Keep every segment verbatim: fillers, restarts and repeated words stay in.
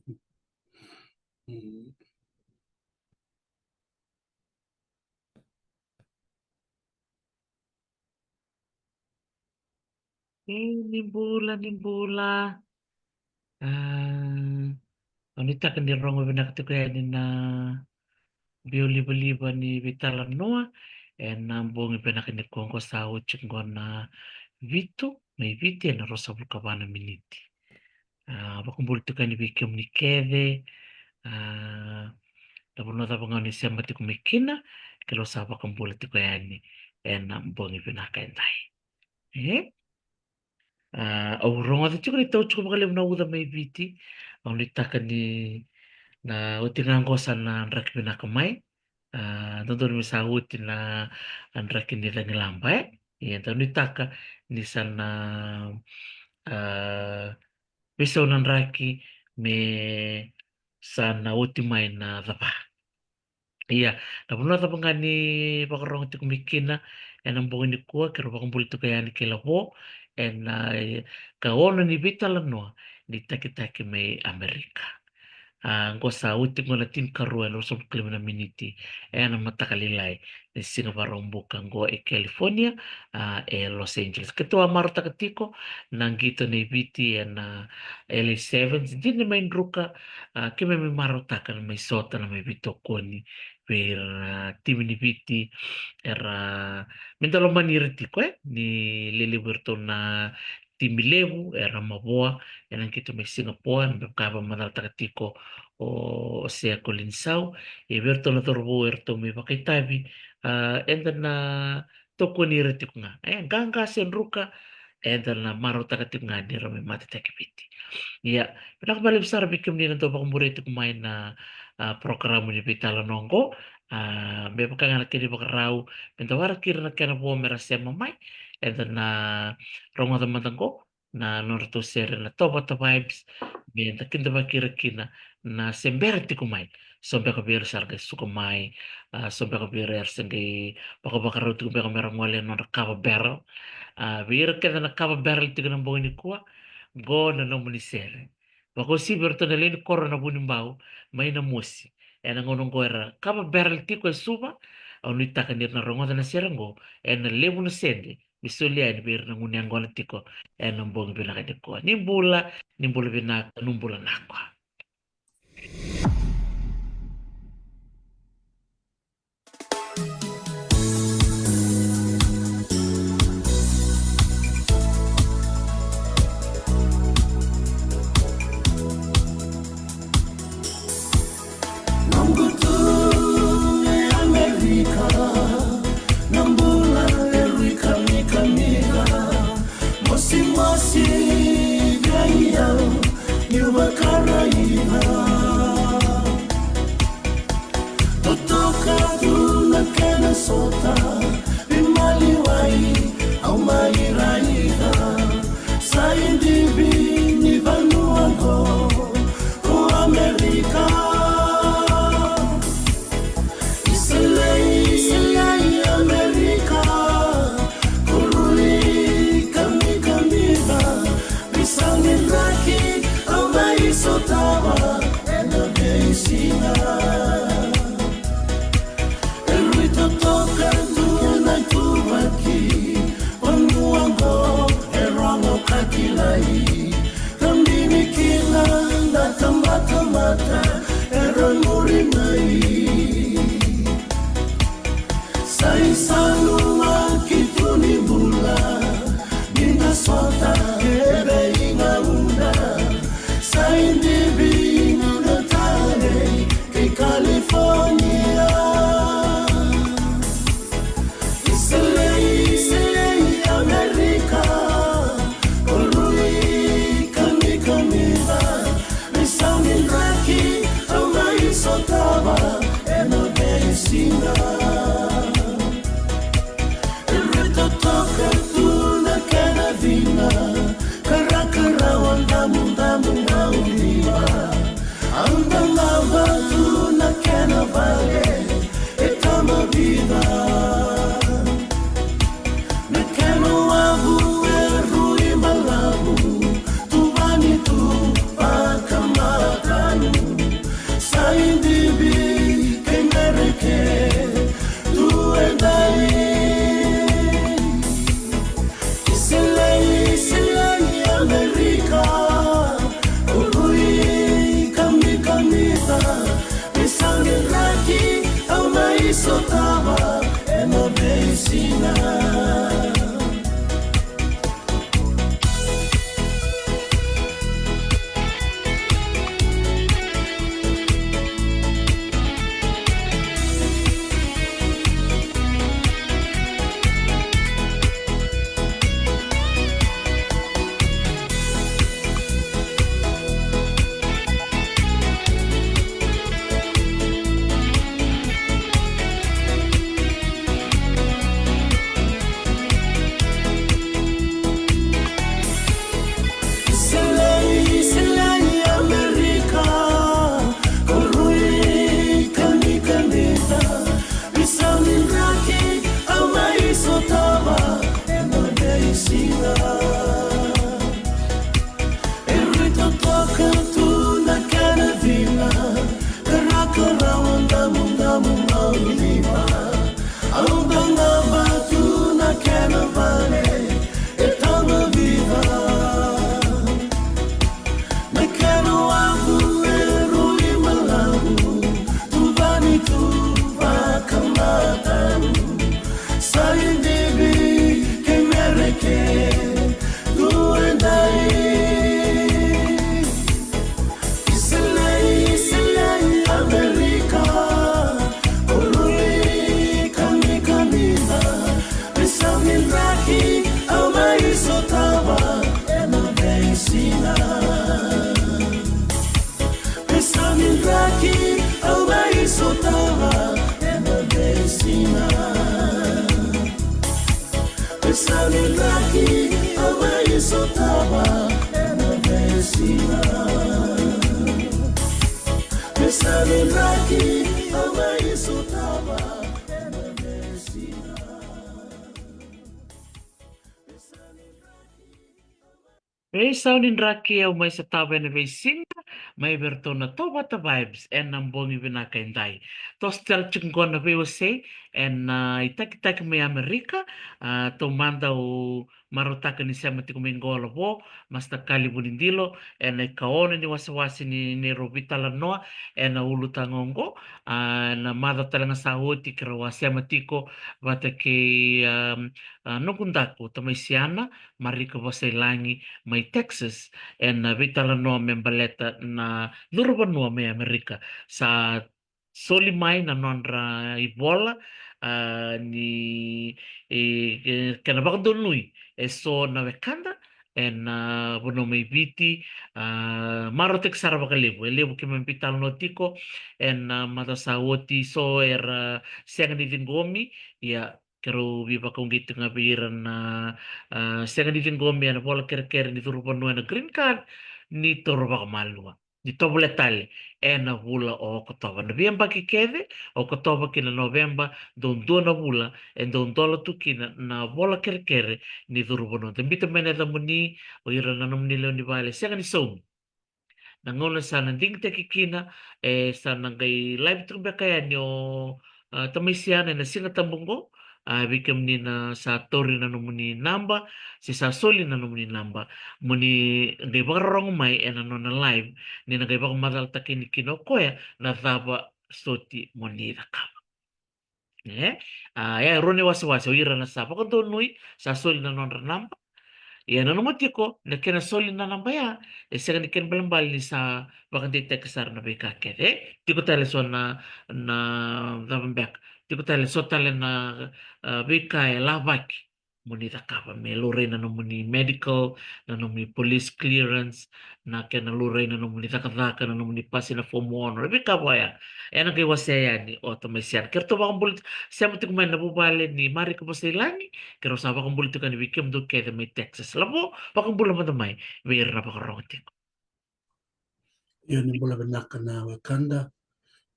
Mm. E, ni bula, ni bula. A, au nuitaka ni rogo vinaka tiko yani na biau livaliva ni veitalanoa ena bogi vinaka nikua. Qo sa oti qo na vitu mai Viti ena ruasagavulu ka va na miniti. A, vakabula tiko yani vei kemuni kece. A, na vanua cava ga o ni sema tiko mai kina, ke o sa vakabula tiko yani ena bogi vinaka edai. E? A, au rogoca tiko ni tau tiko vakalevu na uca mai Viti. Au nuitaka ni na oti ga qo sa na draki vinaka mai. A, dodonu me sa oti na draki ni cagilaba, e? Ia, da nuitaka ni sa na, a, veisau na draki me sa na oti mai na cava. Ia, na vanua cava ga ni vakarogo tiko mai kina ena bogi nikua, keirau vakabula tiko yani kei Lavo ena, e, ka ono ni veitalanoa ni takitaki mai Amerika. A, qo sa oti qo na tinikarua ena ruasagavulu ka lima na miniti ena mataka lailai ni siga Vakaraubuka qo e California, a, e Los Angeles. Keitou a marautaka tiko na qito nei Viti ena L A Sevens, dina mai druka, a, keimami marautaka na mai sota, na mai veitokoni vei ira na timi ni Viti, era, me da lomani ira tiko, e, ni lelevu iratou na timi levu era mavoa ena qito mai Singapore, me vaka e vakamacalataka tiko o, o Sea Kolinisau. Ia vei iratou na cauravou eratou mai vakaitavi, a, eda na tokoni ira tiko ga. E, qaqa se druka, eda na marautaka tiko ga ni ra mai matetaki Viti. Ia, vinaka vakalevu sara vei kemuni na dau vakamuria tiko mai na, a, porokaramu ni veitalanoa oqo. A, me vaka ga na kena ivakarau, me da waraki ira na kena vo me ra sema mai, eda na rogoca mada oqo na nodratou sere na Tovata Vibes, me da kidavaki ira kina na se bera tiko mai. So beka vei ira sa ra qai suka mai, a, so beka vei ira era se qai vakavakarau tiko beka me ra gole ena nodra kava barrel. A, vei ira kece na kava barrel tiko na bogi nikua, qo na nomuni sere. Vakauasivi iratou na lewe ni koro na Vunibau mai Namosi. Ena gauna oqo era kava barrel tiko e Suva. Au nuitaka ni ra na rogoca na sere oqo, ena levu na sede me soli yani vei ira na gunu yaqona tiko ena bogi vinaka nikua. Ni bula, ni bula vinaka, ni bula nakua. Noqu tu e Amerika, na bula e rui kamikamica. Mosimosi vei au niu vakaraica. Totoka tu na kena sota, veimaliwai au mai raica. Sa idivi ni vanua qo ko Amerika. Iselei, iselei Amerika, ko rui kamikamica. Veisau ni draki au mai sotava ena veisiga. E rui totoka tu na ituvaki, vanua qo e rogo ka kilai. Ka mini kina na tabatamata era muri mai. Sa isau na kitu ni bula, ni na sota e veigauna. Sa idivi na talei kei California. Iselei, iselei Amerika, ko rui kamikamica. Veisau ni draki Au mai sotava ena veisiga. Veisau ni draki au mai sotava ena veisiga. Veisau ni draki au mai sotava ena veisiga. Veisau ni draki au mai sotava ena veisiga. Veisau ni draki au mai sotava ena veisiga, mai vei iratou na Tovata Vibes ena bogi vinaka edai. Toso tale tiko qo na veiwasei ena itakitaki mai Amerika. A, taumada au marautaka ni sema tiko mai qo Lavo, Master Kali Vunidilo, ena ikaono ni wasewase ni neirau veitalanoa ena ulutaga oqo. A, na macawa tale ga sa oti keirau a sema tiko vata kei, a, a, noqu daku, Tamaisiana Marika Vosailagi mai Texas, ena veitalanoa me baleta na curu vanua mai Amerika. Sa soli mai na nodra ivola, a, ni, e, e, kena vakadonui eso na wekada ena, a, vanua mai Viti. A, marautaki sara vakalevu, e levu keimami veitalanoa tiko ena, a, macawa sa oti, so era sega ni ciqomi. Ia, keirau veivakauqeti ga vei ira na, a, sega ni ciqomi ena vola kerekere ni curu vanua ena green card, ni taura vakamalua, ni tovolea tale ena vula o Okotova. Na veiyabaki kece, Okotova ki na Noveba, dau dua na vula e dau dola tu kina na vola kerekere ni curu vanua. Da biuta mai na yacamuni, o ira na nomuni lewe ni vale sega ni saumi. Na gauna sa na digitaki kina, e sa na qai live tiko beka yani o, a, Tamaisiana ena Siga Tabu oqo. A, vei kemuni na sa tauri na nomuni naba, se sa soli na nomuni naba, moni qai vakarorogo mai ena nona live, ni na qai vakamacalataka yani kina o koya na cava soti moni cakava. E, a, e rua na iwasewase, o ira na sa vakadonui, sa soli na nodra naba. Ia nanuma tiko, na kena soli na naba ya, e sega ni kena ibalebale ni sa vakadeitaki sara na veika kece. E tiko tale so na, na cava beka, tiko tale so tale na, a, veika e lavaki moni cakava, me laurai na nomuni medical, na nomuni police clearance, na kena laurai na nomuni cakacaka, na nomuni pasi na fomu ono, na veika vaya. Ena qai wasea yani o Tamaisiana. Keirau vakabula, sema tiko mai na vuvale ni Marika Vosailagi, keirau sa vakabula tiko yani vei kemudou kece mai Texas. Lavo, vakabula mada mai vei ira na vakarorogo tiko. Io, ni bula vinaka na wekada.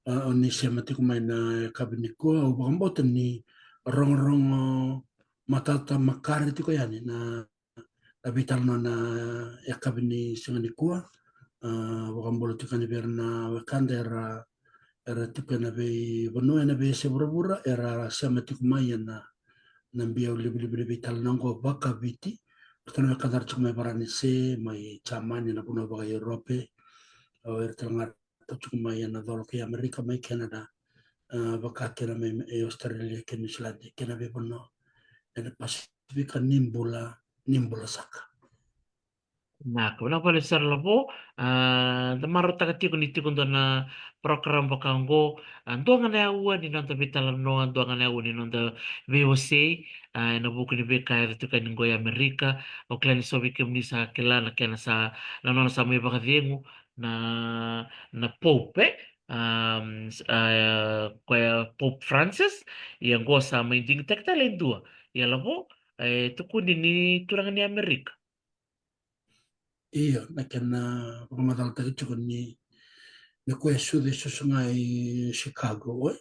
A, o ni sema tiko mai na yakavi nikua, au vakabauta ni rogorogo matata makare tiko yani na, na veitalanoa na yakavi ni siga nikua. A, vakabula tiko yani vei ira na wekada era, era tiko ena veivanua, ena veiyasai vuravura, era sema tiko mai ena, na biau livaliva ni veitalanoa oqo vakaviti. Ratou na wekada era tiko mai Varanise, mai Jamani, na vanua vaka-Europe. O ira tale ga ratou tiko mai ena colo kei Amerika, mai Canada, a, vaka kina mai, mai Australia kei New Zealand, kei na veivanua ena Pasifika. Ni bula, ni bula saka. Na, ka vinaka vakalevu sara Lavo. A, da marautaka tiko ni tiko dua na program vaka oqo. A, dua ga na aua ni noda veitalanoa, dua ga na aua ni noda veiwasei. A, ena vuku ni veika e yaco tiko yani qo i Amerika. Au kila ni so vei kemuni sa kila na kena sa, na nona sa mai vakacegu na, na Pope, e? Am, s-, a, koya Pope Francis. Ia qo sa mai digitaki tale e dua. Ia Lavo, e tukuni ni turaga ni Amerika. Io, na kena vakamacalataki tiko ni, ni koya e sucu, e susu ga i Chicago, oi.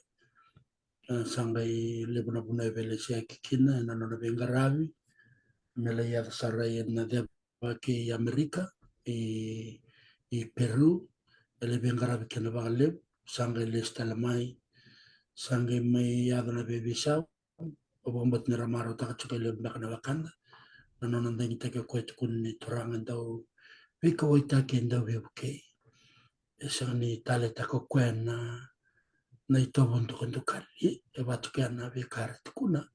A, sa qai levu na vanua e veilesiyaki kina ena nona veiqaravi. Me lai yaco sara ena ceva kei Amerika, i, i Peru, e lai veiqaravi kina vakalevu, sa qai lesu tale mai, sa qai mai yaco na veiveisau. Au vakabauta ni ra marautaka tiko e levu beka na wekada na nona digitaki o koya, tukuni ni turaga dau veikauwaitaki, e dau veivukei. E sega ni taleitaka o koya na, na itovo dukadukali, e vaka tu kina na veika era tukuna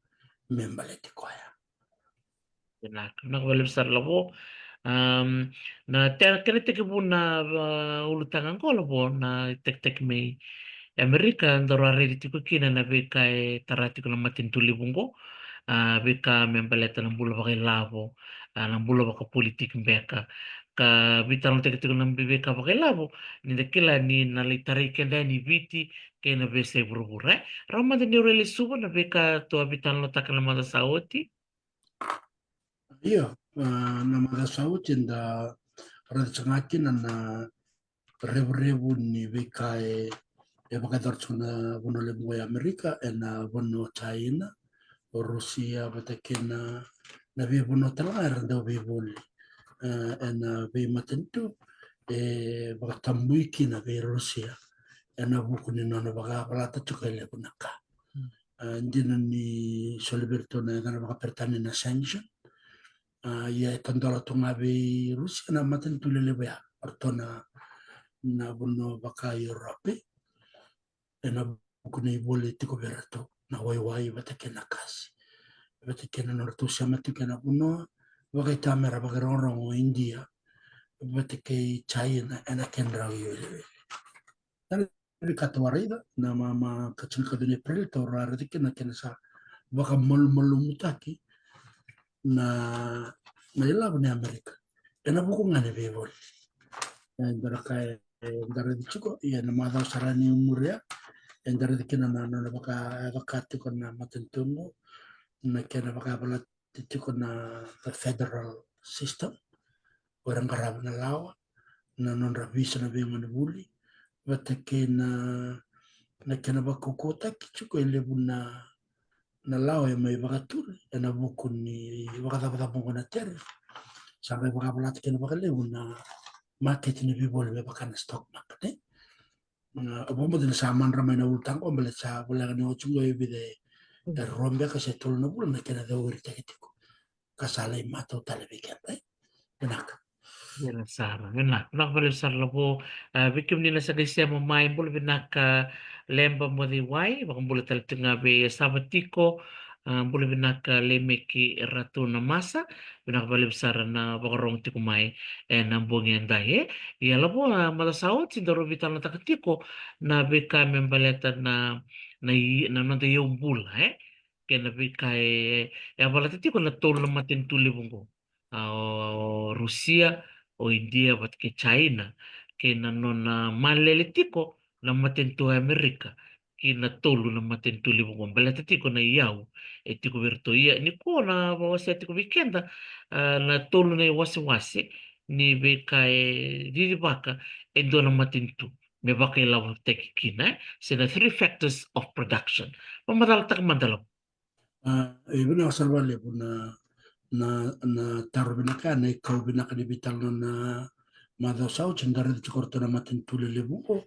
me baleti koya. Vinaka, vinaka vakalevu sara Lavo. Am, na te-, kena tekivu na, a, ulutaga qo Lavo, na itakitaki mai Amerika, daru a raici tiko kina na veika e tara tiko na matanitu levu qo. a, veika me baleta na bula vakailavo, a, na bula vakapolitiki beka. Ka veitalanoataki tiko na veika vakailavo, ni da kila ni na lai tarai keda yani Viti kei na veiyasai vuravura, e. Rawa mada ni o rai lesuva na veika tou a veitalanoataka na macawa sa oti. Io, a, na macawa sa oti da raica sara ga kina na revurevu ni veika e, e vakayacora tiko na vanua levu oqo e Amerika, ena vanua o China, o Rusia, vata kei na, na veivanua tale ga era dau veivoli, e, ena veimatanitu, e vakatabui kina vei Rusia ena vuku ni nona vakavalata tiko e levu na ka. Mm. A, dina ni soli vei iratou na yacana vakaperitania na sanction. A, ia e tadola tu ga vei Rusia na matanitu lelevu ya, o ratou na, na vanua vaka Europe, ena vuku ni voli tiko vei iratou na waiwai vata kei na kasi, vata kei na nodratou sema tiko ena vanua vakaitamera vakairogorogo o India vata kei China ena kedrau iwiliwili. Na veika tou a raica na ma, ma ka tini ka ciwa ni April, tou a raica kina na kena sa vakamalumalumutaki na, na ilavo ni Amerika ena vuku ga ni veivoli. E, da raica, e, da raica tiko, ia na macawa sara ni muria, e, da raica kina na, na, na vaka, vaka tiko na matanitu oqo, na kena vakavalata tiko na, the federal system, o ira qarava na lawa, na nodra visa na veigonevuli, vata kei na, na kena vakaukauataki tiko e levu na, na lawa e mai vakaturi ena vuku ni vakacavacava oqo na tariff. Sa qai vakavalata kina vakalevu na maketi ni veivoli me vaka na stock market, e. A, au vakabauta ni sa madra mai na ulutaga qo, baleta sa voleka ni oti qo e vica, e rua beka se tolu na vula na kena cauiritaki tiko. Ka sa lai matau tale vei keda, e. Vinaka. Vinaka sara, vinaka, vinaka vakalevu sara Lavo. A, vei kemuni na sa qai sema mai, bula vinaka Leba Moce Wai, vakabula tale tiko ga vei Sava tiko. A, bula vinaka Lemeki Ratu Namasa, vinaka vakalevu sara na vakarogo tiko mai ena bogi edai, e. Ia Lavo, a, macawa sa oti daru veitalanoataka tiko na veika me baleta na, na i, na noda iyaubula, e, kei na veika e, e a valata tiko na tolu na matanitu levu oqo. A, o Rusia, o India vata kei China, kei na nona malele tiko na matanitu o Amerika ki na tolu na matanitu levu oqo, baleta tiko na iyau e tiko vei iratou. Ia nikua na vakawasea tiko vei keda, a, na tolu na iwasewase ni veika e cicivaka e dua na matanitu me vakailavotaki kina, e, se na three factors of production. Vakamacalataka mada Lavo. A, e vinaka sara vakalevu na, na, na taro vinaka, na ikau vinaka ni veitalanoa na macawa sa oti, da raica tiko o ratou na matanitu lelevu oqo.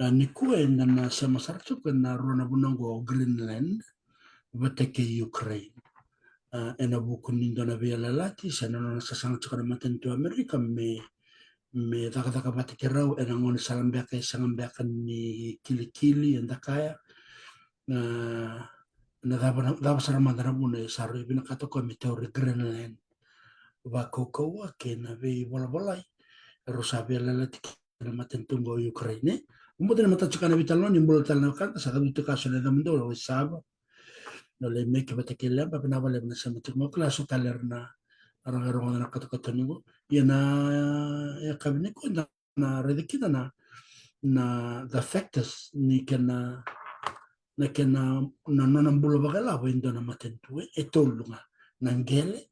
A, nikua eda na sema sara tiko ena rua na vanua oqo, o Greenland vata kei Ukraine. A, ena vuku ni dua na veiyalayalati se na nona sasaga tiko na matanitu o Amerika me, me cakacaka vata kei rau ena gaunisala beka e sega beka ni kilikili, eda kaya. Na, na cava, na cava sara mada na vuna e sa rui vinakata o koya me tauri Greenland vakaukauwa kei na veivolavolai. Rau sa veiyalayalati kei na matanitu oqo o Ukraine. Au bau ni matata tiko na veitalanoa, ni bula tale na wekada, sa cavuti tiko eso na yacamudou, o Sava, o Lemeki vata kei Leba, vinaka vakalevu na sema tiko mai. Au kila so tale era na, era na rogoca na katokatoni oqo. Ia na, e, ka vinaka eda na raica kina na, na the factors ni kena, na kena, na nona bula vakailavo e dua na matanitu, e, e tolu ga. Na qele,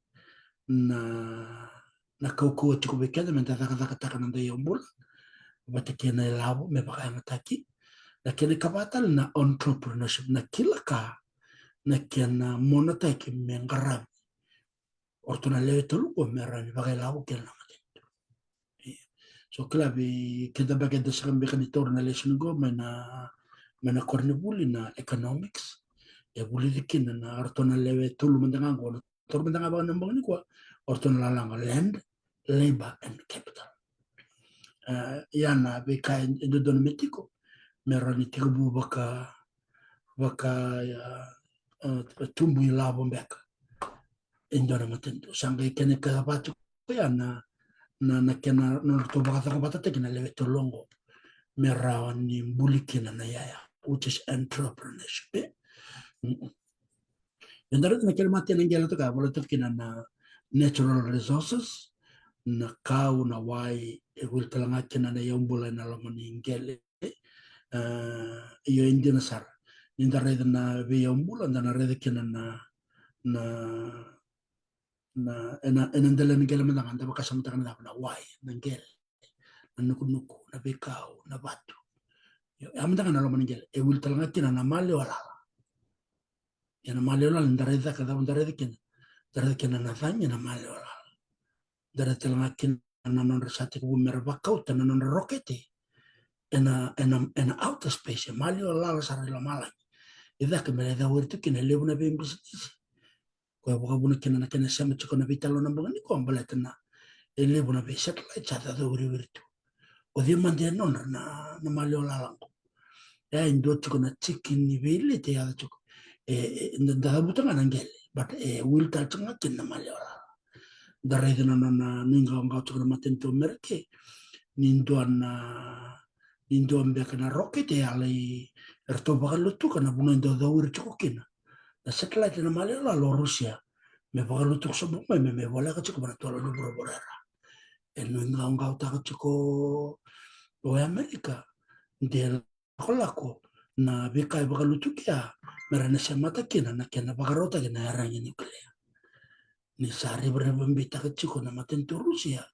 na, na kaukauwa tiko vei keda meda cakacakataka na noda iyaubula vata kei na ilavo me vakayagataki. Na kena ikava tale na entrepreneurship, na kila ka, na kena monataki me qaravi o ratou na lewe tolu oqo me rawa ni vakailavo kina na matanitu. Ia. So kila vei keda beka eda sega beka ni taura na lesoni oqo mai na, mai na koronivuli na economics. E vulici kina na o ratou na lewe tolu mada ga oqo, na tolu mada ga vaka na bogi nikua, o ratou na lalaga land, labor and capital. E, ia na veika e dodonu me tiko me rawa ni tekivu vaka, vaka, e, e, tubu ilavo beka e dua na matanitu. Sa qai kena ikava tiko ya na, na, na kena, na nodratou vakacakacakataki na lewe tolu oqo me rawa ni buli kina na iyaya, which is entrepreneurship, e? Mm-mm. Eda raica na kele mate na qele toka, e vola toka kina na natural resources, na kau, na wai, e wili tale ga kina na iyaubula ena loma ni qele. E, io, e dina sara. Ni da raica na veiyaubula, da na raica kina na, na, na, ena, ena dela ni qele mada ga, da vakasamataka na cava, na wai, na qele, na nukunuku, na veikau, na vatu. Io, e a mada ga na loma ni qele, e wili tale ga kina na maliwa lala. Ia na maliwa lala, da raica ka cava da raica kina? Da raica kina na cagi ena maliwa lala. Da raica tale ga kina na nodra sa tekivu mera vakauta na nodra rokete ena, ena, ena outer space, e maliwa lala sara i lomalagi. E caka me lai cawiri tu kina e levu na veibisinisi. Koya e vakavuna kina na kena sema tiko na veitalanoa na bogi nikua, baleta na e levu na veisatellite sa cacawiriwiri tu. O cei mada e nodra na, na maliwa lala qo? E, e dua tiko na tiki ni veileti e yaco tiko. E, e, da, da cavuta ga na qele, but e wili tale tiko ga kina na maliwa lala. Da raica na nona nuiqawaqawa tiko na matanitu Amerika ni dua na, ni dua beka na rokete e a lai, eratou vakalutuka na vanua e dau cawiri tiko kina na satellite ena maliwa lala o Rusia, me vakalutuka sobu mai, me, me voleka tiko vua na tolo ni vuravura era. E nuiqawaqawataka tiko o Amerika de lakolako na veika e vakalutukia, mera na semata kina na kena vakarautaki na iyaragi nuclear. Ni sa rivarivabitaka tiko na matanitu Rusia,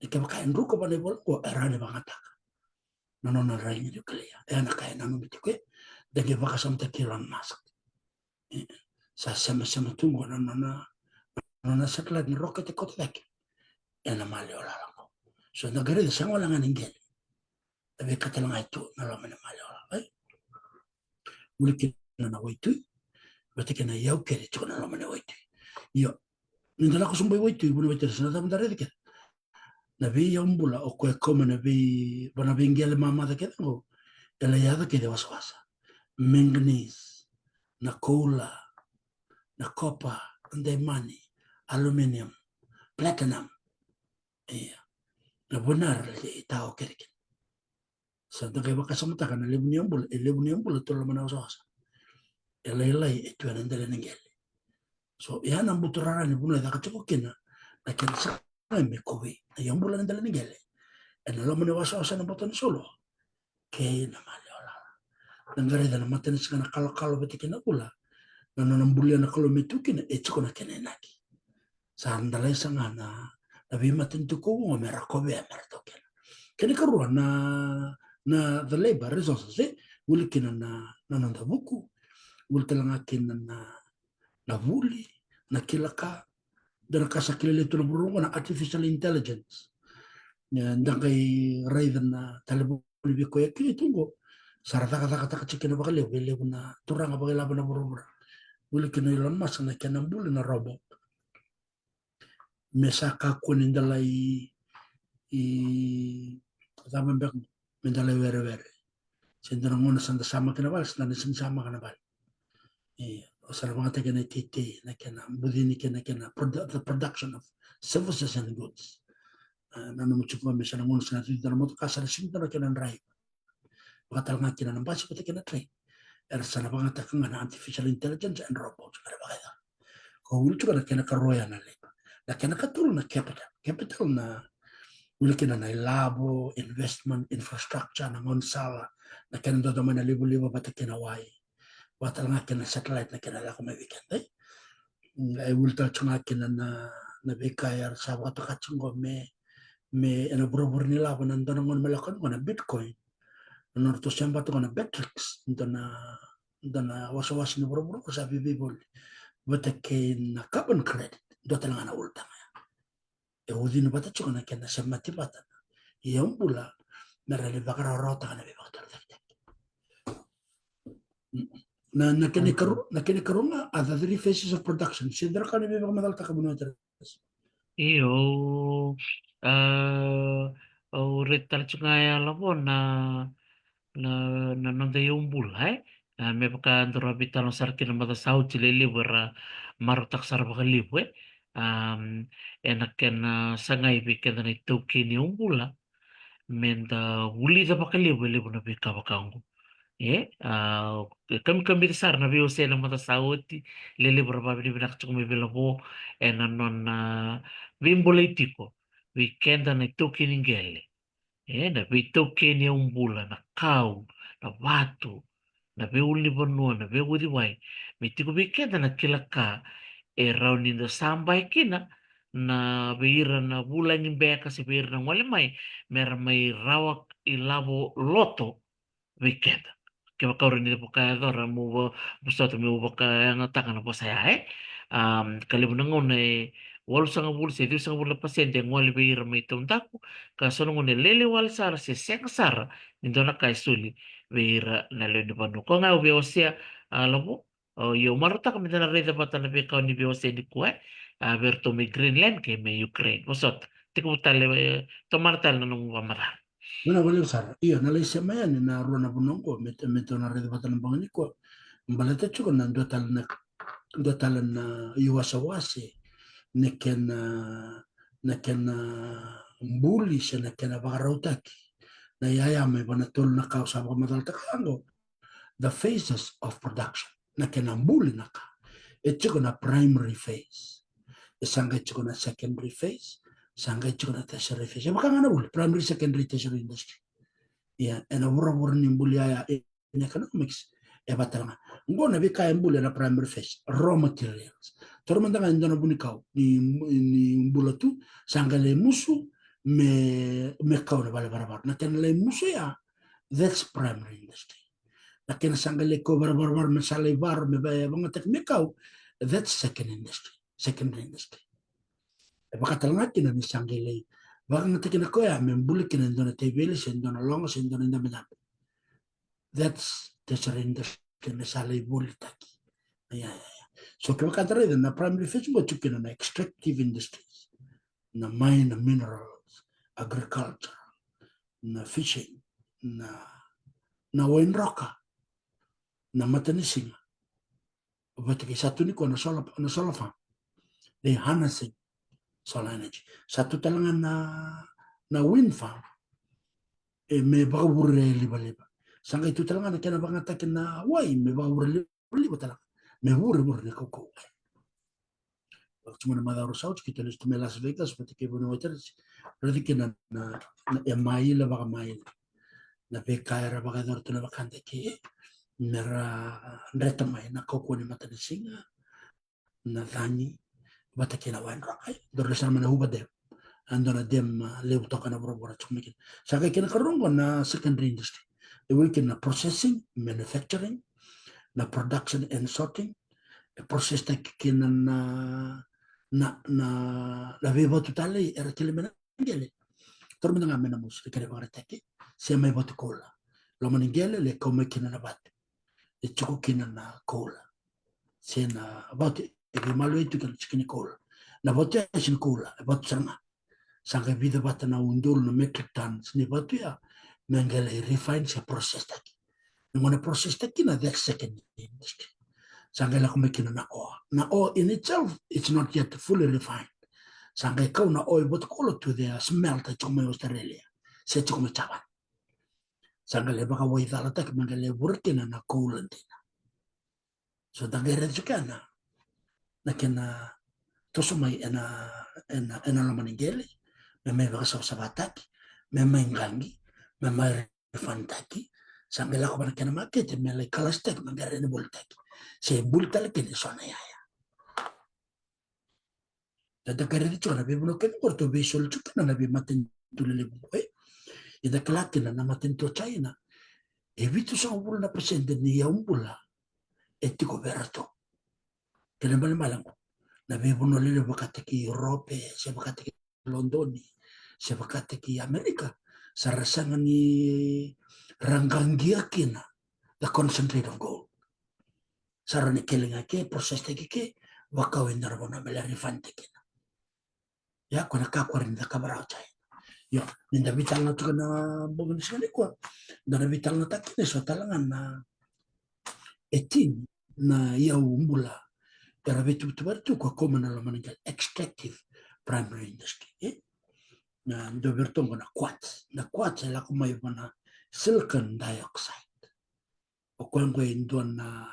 ni kevaka e druka vua na ivola qo, e rawa ni vakayagataka na nona iyaragi nuclear. E a na ka e nanumi tiko, e, da qai vakasamataki Elon Musk. E, sa semasema tu qo na nona, na nona satellite, na rokete e kauta cake ena maliwa lala qo. So da qai raica, sega wale ga ni qele, na veika tale ga e tu na loma ni maliwa lala, e? Wili kina na waitui vata kei na iyau kece tiko na loma ni waitui. Io, ni da lako sobu i waitui, vuna waitui, sa na cava da raica kece? Na veiyaubula o koya e kau mai na vei, va na veiqele mamaca kece qo, e lai yaco kece e wasawasa. Manganese, na koula, na copper, na daimani, aluminium, platinum. Ia, na vanua era lai tao kece kina. Sa da qai vakasamataka na levu ni yaubula, e levu ni yaubula tu loma na wasawasa. E lailai e tu ena dela ni qele. So ia na buturara ni vanua e caka tiko kina na kena sagai me kovei na iyaubula ena dela ni qele, ena loma ni wasawasa na boto ni solo kei na maliwa lala. Da qai raica na matanisiga na kalokalo vata kei na vula, na nona bulia na Kalou me tu kina, e tiko na kena inaki. Sa da lai saga na, na veimatanitu kovuga mera kovea, mera taukena. Kena ikarua na, na the labor resources, e? Wili kina na, na noda vuku, wili tale ga kina na, na vuli, na kila ka, dua na ka sa kilai tu na vuravura na artificial intelligence. E, da qai raica na talevoni vei koya kina tu qo, sa ra cakacakataka tiko kina vakalevu e levu na turaga vakailavo na vuravura. Wili kina o Elon Musk na kena buli na robot. Me sa kakua ni da lai, i, cava beka, me da lai werewere. Se dua na gauna sa da samaka na vale, se da na sega ni samaka na vale. E, o sa na vakayagataka na iteitei, na kena bucini kei na kena produ-, the production of services and goods. E, nanuma tiko me sa na gauna sa na tiko na motoka, sa na sega ni dua na kena draiva. Vakatalega kina na basi vata kei na train. Era sa na vakayagataka ga na artificial intelligence and robots, era vakayagataka. Ko wili tiko na kena ikarua ya na labor. Na kena ikatolu na capital. Capital na wili kina na ilavo, investment, infrastructure, na gaunisala, na kena dodonu mai na livaliva vata kei na wai. Vakatalega kina na satellite na kena lako mai vei keda, e. E wili tale tiko ga kina na, na veika era sa vakatoka tiko qo me, me ena vuravura ni lavo, na dua na gauna me lako yani qo na Bitcoin. Na nodratou sema tiko na Bittrex, dua na, dua na wasawasa ni vuravura qo sa viavia voli. Vata kei na carbon credit, dua tale ga na ulutaga ya. E ucini vata tiko na kena semati vata na iyaubula, mera lai vakarawarawataka na veivakatorocaketaki. Na, na kena ikaru-, na kena ikarua ga, a, the three phases of production. Se dua na ka ni veivakamacalataka, vuna tara. Io, a, au raica tale tiko ga ya, Lavo, na, na, na noda iyaubula, e? A, me vaka daru a veitalanoa sara kina na macawa sa oti, lelevu era marautaka sara vakalevu, e? Am, ena kena sagai vei keda na itaukei ni iyaubula, me da vulica vakalevu e levu na veika vaka oqo. E, a, kamikamica sara na veiwasei na macawa sa oti, lelevu ra vavinavinaka tiko mai vei Lavo, ena nona veibolei tiko vei keda na itaukei ni qele. E, na veitaukei ni yaubula, na kau, na vatu, na veiulunivanua, na veiuciwai, me tiko vei keda na kila ka e rawa ni da sabai kina, na vei ira na vulagi beka se vei ira na gole mai, me ra mai rawa ilavo loto vei keda. Kevaka o rawa ni vakayacora, meu va-, vosota meu vakayagataka na vosa ya, e? Am, ka levu na gauna e walusagavulu se ciwasagavulu na pasede e gole vei ira mai taudaku, ka so na gauna e lele wale sara se sega sara ni dua na ka e soli vei ira na lewe ni vanua. Koya ga au via wasea, a, Lavo, o, io, marautaka me da na raica vata na veika o ni via wasea nikua, e? A, vei iratou mai Greenland kei mai Ukraine. Vosota, tekivu tale, e, tomana tale na nomu vakamacala. Vinaka vakalevu sara. Io, na lai sema yani na rua na vanua oqo, me, me tou na raica vata na bogi nikua. Baleta tiko na dua tale na, dua tale na iwasewase, na kena, na kena buli se na kena vakarautaki na iyaya mai vua na tolu na ka au sa vakamacalataka oqo. The phases of production. Na kena buli na ka. E tiko na primary phase. E sa qai tiko na secondary phase. Sa qai tiko na tertiary phase. E vaka ga na vuli, primary, secondary, tertiary industry. Ia, ena vuravura ni buli iyaya, e, in economics, e vaka tale ga. Oqo na veika e buli ena primary phase, raw materials. Taura mada ga e dua na vunikau ni, ni bula tu, sa qai lai musu me, me kau ena vale varavara. Na kena lai musu ya, that's primary industry. Na kena sa qai lai kau ena vale varavara me sa lai varo, me va-, vakayagataki me kau, that's second industry, secondary industry. E vaka tale ga kina ni sa qai lai vakayagataki na koya me buli kina e dua na teveli se dua na loga se dua na idabedabe. That's tertiary industry, me sa lai volitaki. Ia, ia, ia. So kevaka da raica na primary phase oqo, tiko kina na extractive industries, na mine, na minerals, agriculture, na fishing, na, na waidroka, na matanisiga. Vata kei sa tu nikua na solar, na solar farm. They harnessing solar energy. Sa tu tale ga na, na wind farm. E me vakavure livaliva. Sa qai tu tale ga na kena vakayagataki na wai me vakavure livaliva tale ga. Me vurevure na kaukauwa. Au tiko mai na macawa rua sa oti, keitou lesu tu mai Las Vegas vata kei Vuniwai Teresi. Raici kina na, na, na, e maila vakamaila na veika era vakayacora tu na vakadaki me ra dreta mai na kaukauwa ni matanisiga, na cagi, vata kei na waidroka. Dou raica sara mai na Hoover Dam. E dua na dam, a, levu toka ena vuravura tiko mai kina. Sa qai kena ikarua oqo na secondary industry. E vuli kina na processing, manufacturing, na production and sorting. E process taki kina na, na, na, na veivatu talei era kele mai na qele. Taura mada ga mai na musu, e kere vakaraitaki. Se mai vatu koula. Loma ni qele, lai kau mai kina na vatu. E tiko kina na koula. Se na vatu, e veimalua e tu kina, tiko ni koula. Na vatu ya e sega ni koula, e vatu sara ga. Sa qai vica vata na udolu na metric tons ni vatu ya me qai lai refine se process taki. Na gauna e process taki kina, that second industry. Sa qai lako mai kina na ore. Na ore in itself, it's not yet fully refined. Sa qai kau na ore i vatu koula to their smelter tiko mai Australia se tiko mai Japan. Sa qai lai vakawaicalataki me qai lai vure kina na koula dina. So da qai raica tiko ya na, na kena toso mai ena, ena, ena loma ni qele, me mai vakasavasavataki, me mai qaqi, me mai refinetaki. Sa qai lako vua na kena makete me lai kalasitaki, me qai rawa ni volitaki se buli tale kina e so na iyaya. Da, da qai raica tiko na veivanua kece oqo ratou veisoli tiko kina na veimatanitu lelevu oqo, e. Eda kila kina na matanitu o China, e vitusagavulu na pasede ni yaubula e tiko vei ratou. Kena ibalebale oqo, na veivanua lelevu vakataki Europe se vakataki Lodoni se vakataki Amerika, sa ra sega ni ra qaqia kina the concentrate of gold. Sa ra na kele ga ke, process taki ke, vakau e dua na vanua me lai refine taki kina. Ia, ko na ka ko rawa ni cakava rawa o China. Io, ni da veitalanoataka na bogi ni siga nikua, da na veitalanoataka kina e so tale ga na e tini na yaubula era veituvatuvari tu ko koma na loma ni qele, extractive primary industry, e? Na dua vei iratou oqo na quartz. Na quartz e lako mai vua na silicon dioxide. O koya qo e dua na,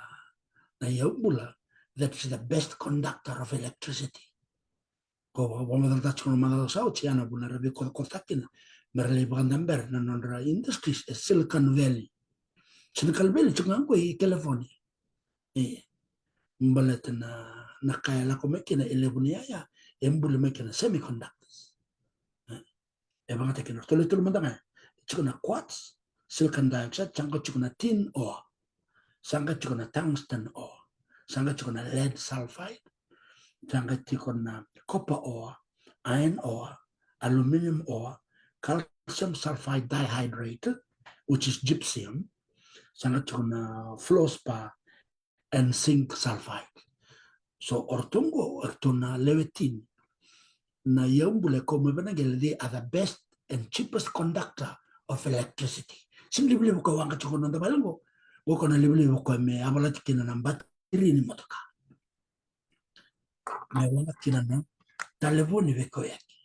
na iyau bula that is the best conductor of electricity. Ko vakamacalataka tiko na macawa sa oti, ya na vuna era veikocakocataka kina me ra lai vakadabera na nodra industries e Silicon Valley. Silicon Valley tiko ga qo i California. E baleta na, na ka e lako mai kina e levu ni yaya, e buli mai kina semiconductors. E vakayagataki kina, tolu, tolu mada ga. Tiko na quartz, silicon dioxide, sa qai tiko na tin ore, sa qai tiko na tungsten ore, sa qai tiko na lead sulfide, sa qai tiko na copper ore, iron ore, aluminium ore, calcium sulfide dihydrate, which is gypsum, sa qai tiko na fluorspar, and zinc sulfide. So o ratou qo, o ratou na lewe tini na iyau bula e kau mai vei na qele, they are the best and cheapest conductor of electricity. Sega ni livaliva ko e waqa tiko na noda vale qo, qo ko na livaliva ko e me yavalati kina na batiri ni motoka, me waqa kina na talevoni veikauyaki.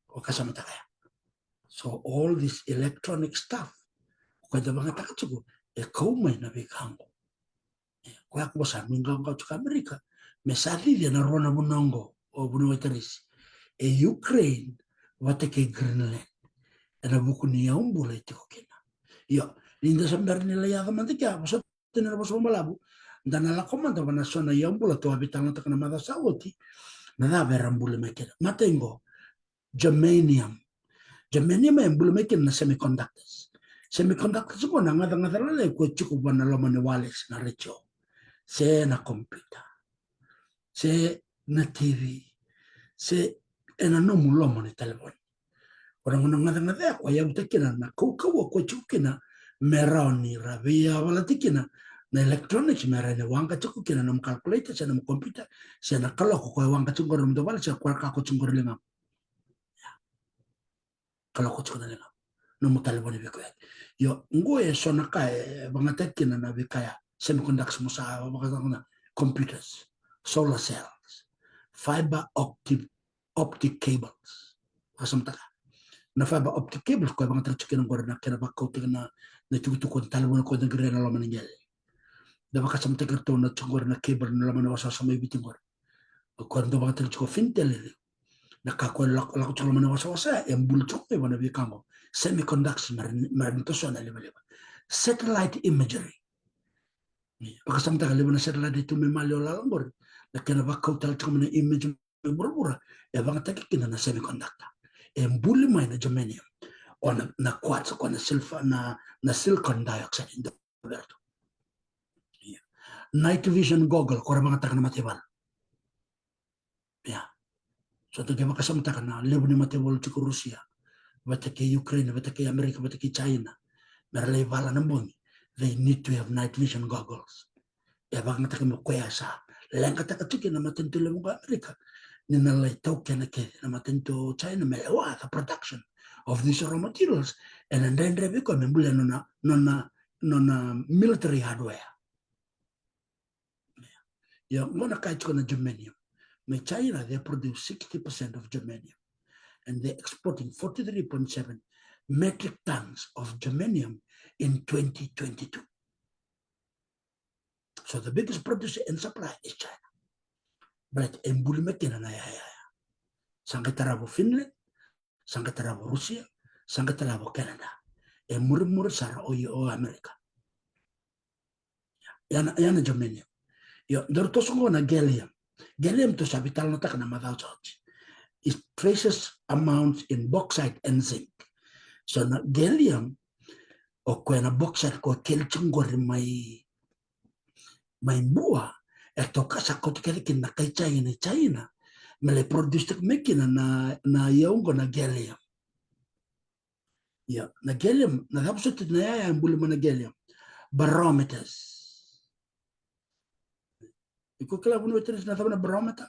O ka sa mataka ya. So all this electronic stuff, o ka da vagataka tiko, e kau mai na veika qo. E, ko ya ko sa nuiqawaqawa tiko Amerika me sa cici ena rua na vanua qo, o vanua e tarisi, e Ukraine vata kei Greenland, ena vuku ni iyau bula e tiko kina. Io, ni da sa bera ni lai yaco mada kea, vosota tiko na vosa vakabalavu. Da na lako mada vua na so na iyau bula tou a veitalanoataka na macawa sa oti. Na cava era buli mai kina? Matai qo, germanium. Germanium e buli mai kina na semiconductors. Semiconductors qo na gacagaca lalai ko e tiko vua na loma ni wireless, na radio, se na computer, se na T V, se ena nomu loma ni talevoni. O na gauna gacagaca ya ko e yavuta kina na kaukauwa ko e tiko kina me rawa ni ra veiyavalati kina na electronics, me rawa ni waqa tiko kina nomu calculator se nomu computer, se na kaloko ko e waqa tiko qori nomu dua vale, se ko e lako tiko qori ligamu. Kaloko tiko na ligamu, nomu talevoni veikauyaki. Io, qo e so na ka e vagataki kina na veika ya, semiconductors mo sa vakataka na computers, solar cells, fiber optic, optic cables. Vakasamataka na fiber optic cables ko e vagataki tiko kina qori na kena vakaukauataki na, na itukutuku ni talevoni ko e dau qiri ena loma ni qele. Da vakasamataki iratou na tiko qori na cable na loma ni wasawasa mai Viti qori. O koya dau vagataki tiko Fintel e liu. Na ka ko e lako, lako tiko loma ni wasawasa e buli tiko mai vua na veika qo. Semiconductors, me ra, me ra ni toso na livaliva. Satellite imagery. Vakasamataka levu na satellite e tu mai maliwa lala qori, na kena vakau tale tiko mai na image mai vuravura, e vagataki kina na semiconductor. E buli mai na germanium, o na, na quartz, o na silver, na, na silicon dioxide. Ia. Night vision goggle, ko ra vagataka na mataivalu. Ia. So tou qai vakasamataka na levu ni mataivalu tiko Rusia vata kei Ukraine, vata kei Amerika, vata kei China, me ra lai vala na bogi, they need to have night vision goggles. E vakayagataki me koya sa leqataka tiko na matanitu levu qo Amerika ni na lai taukena kece na matanitu China me lewa the production of these raw materials. Ena dredre vei koya me bulia nona, nona, nona military hardware. Ia, qo na ka e tiko na germanium. Mai China, they produce sixty percent of germanium. And they're exporting forty-three point seven metric tons of germanium in twenty twenty-two. So the biggest producer and supplier is China. But e buli mai kina na yaya ya. Sa qai tarava o Finland, sa qai tarava o Rusia, sa qai tarava o Canada. E murimuri sara o, o Amerika. Ya na, ya na germanium. Io, daru toso qo na gallium. Gallium tou sa veitalanoataka na macawa sa oti. It traces amounts in bauxite and zinc. So na gallium, o koya na bauxite ko e keli tiko qori mai, mai Bua, e toka sa kauta kece kina na kai China i China me lai produce taka mai kina na, na iyau qo na gallium. Ia, na gallium, na cava soti na yaya e buli mai na gallium? Barometers. Iko kila vuna e tiko na cava na barometer?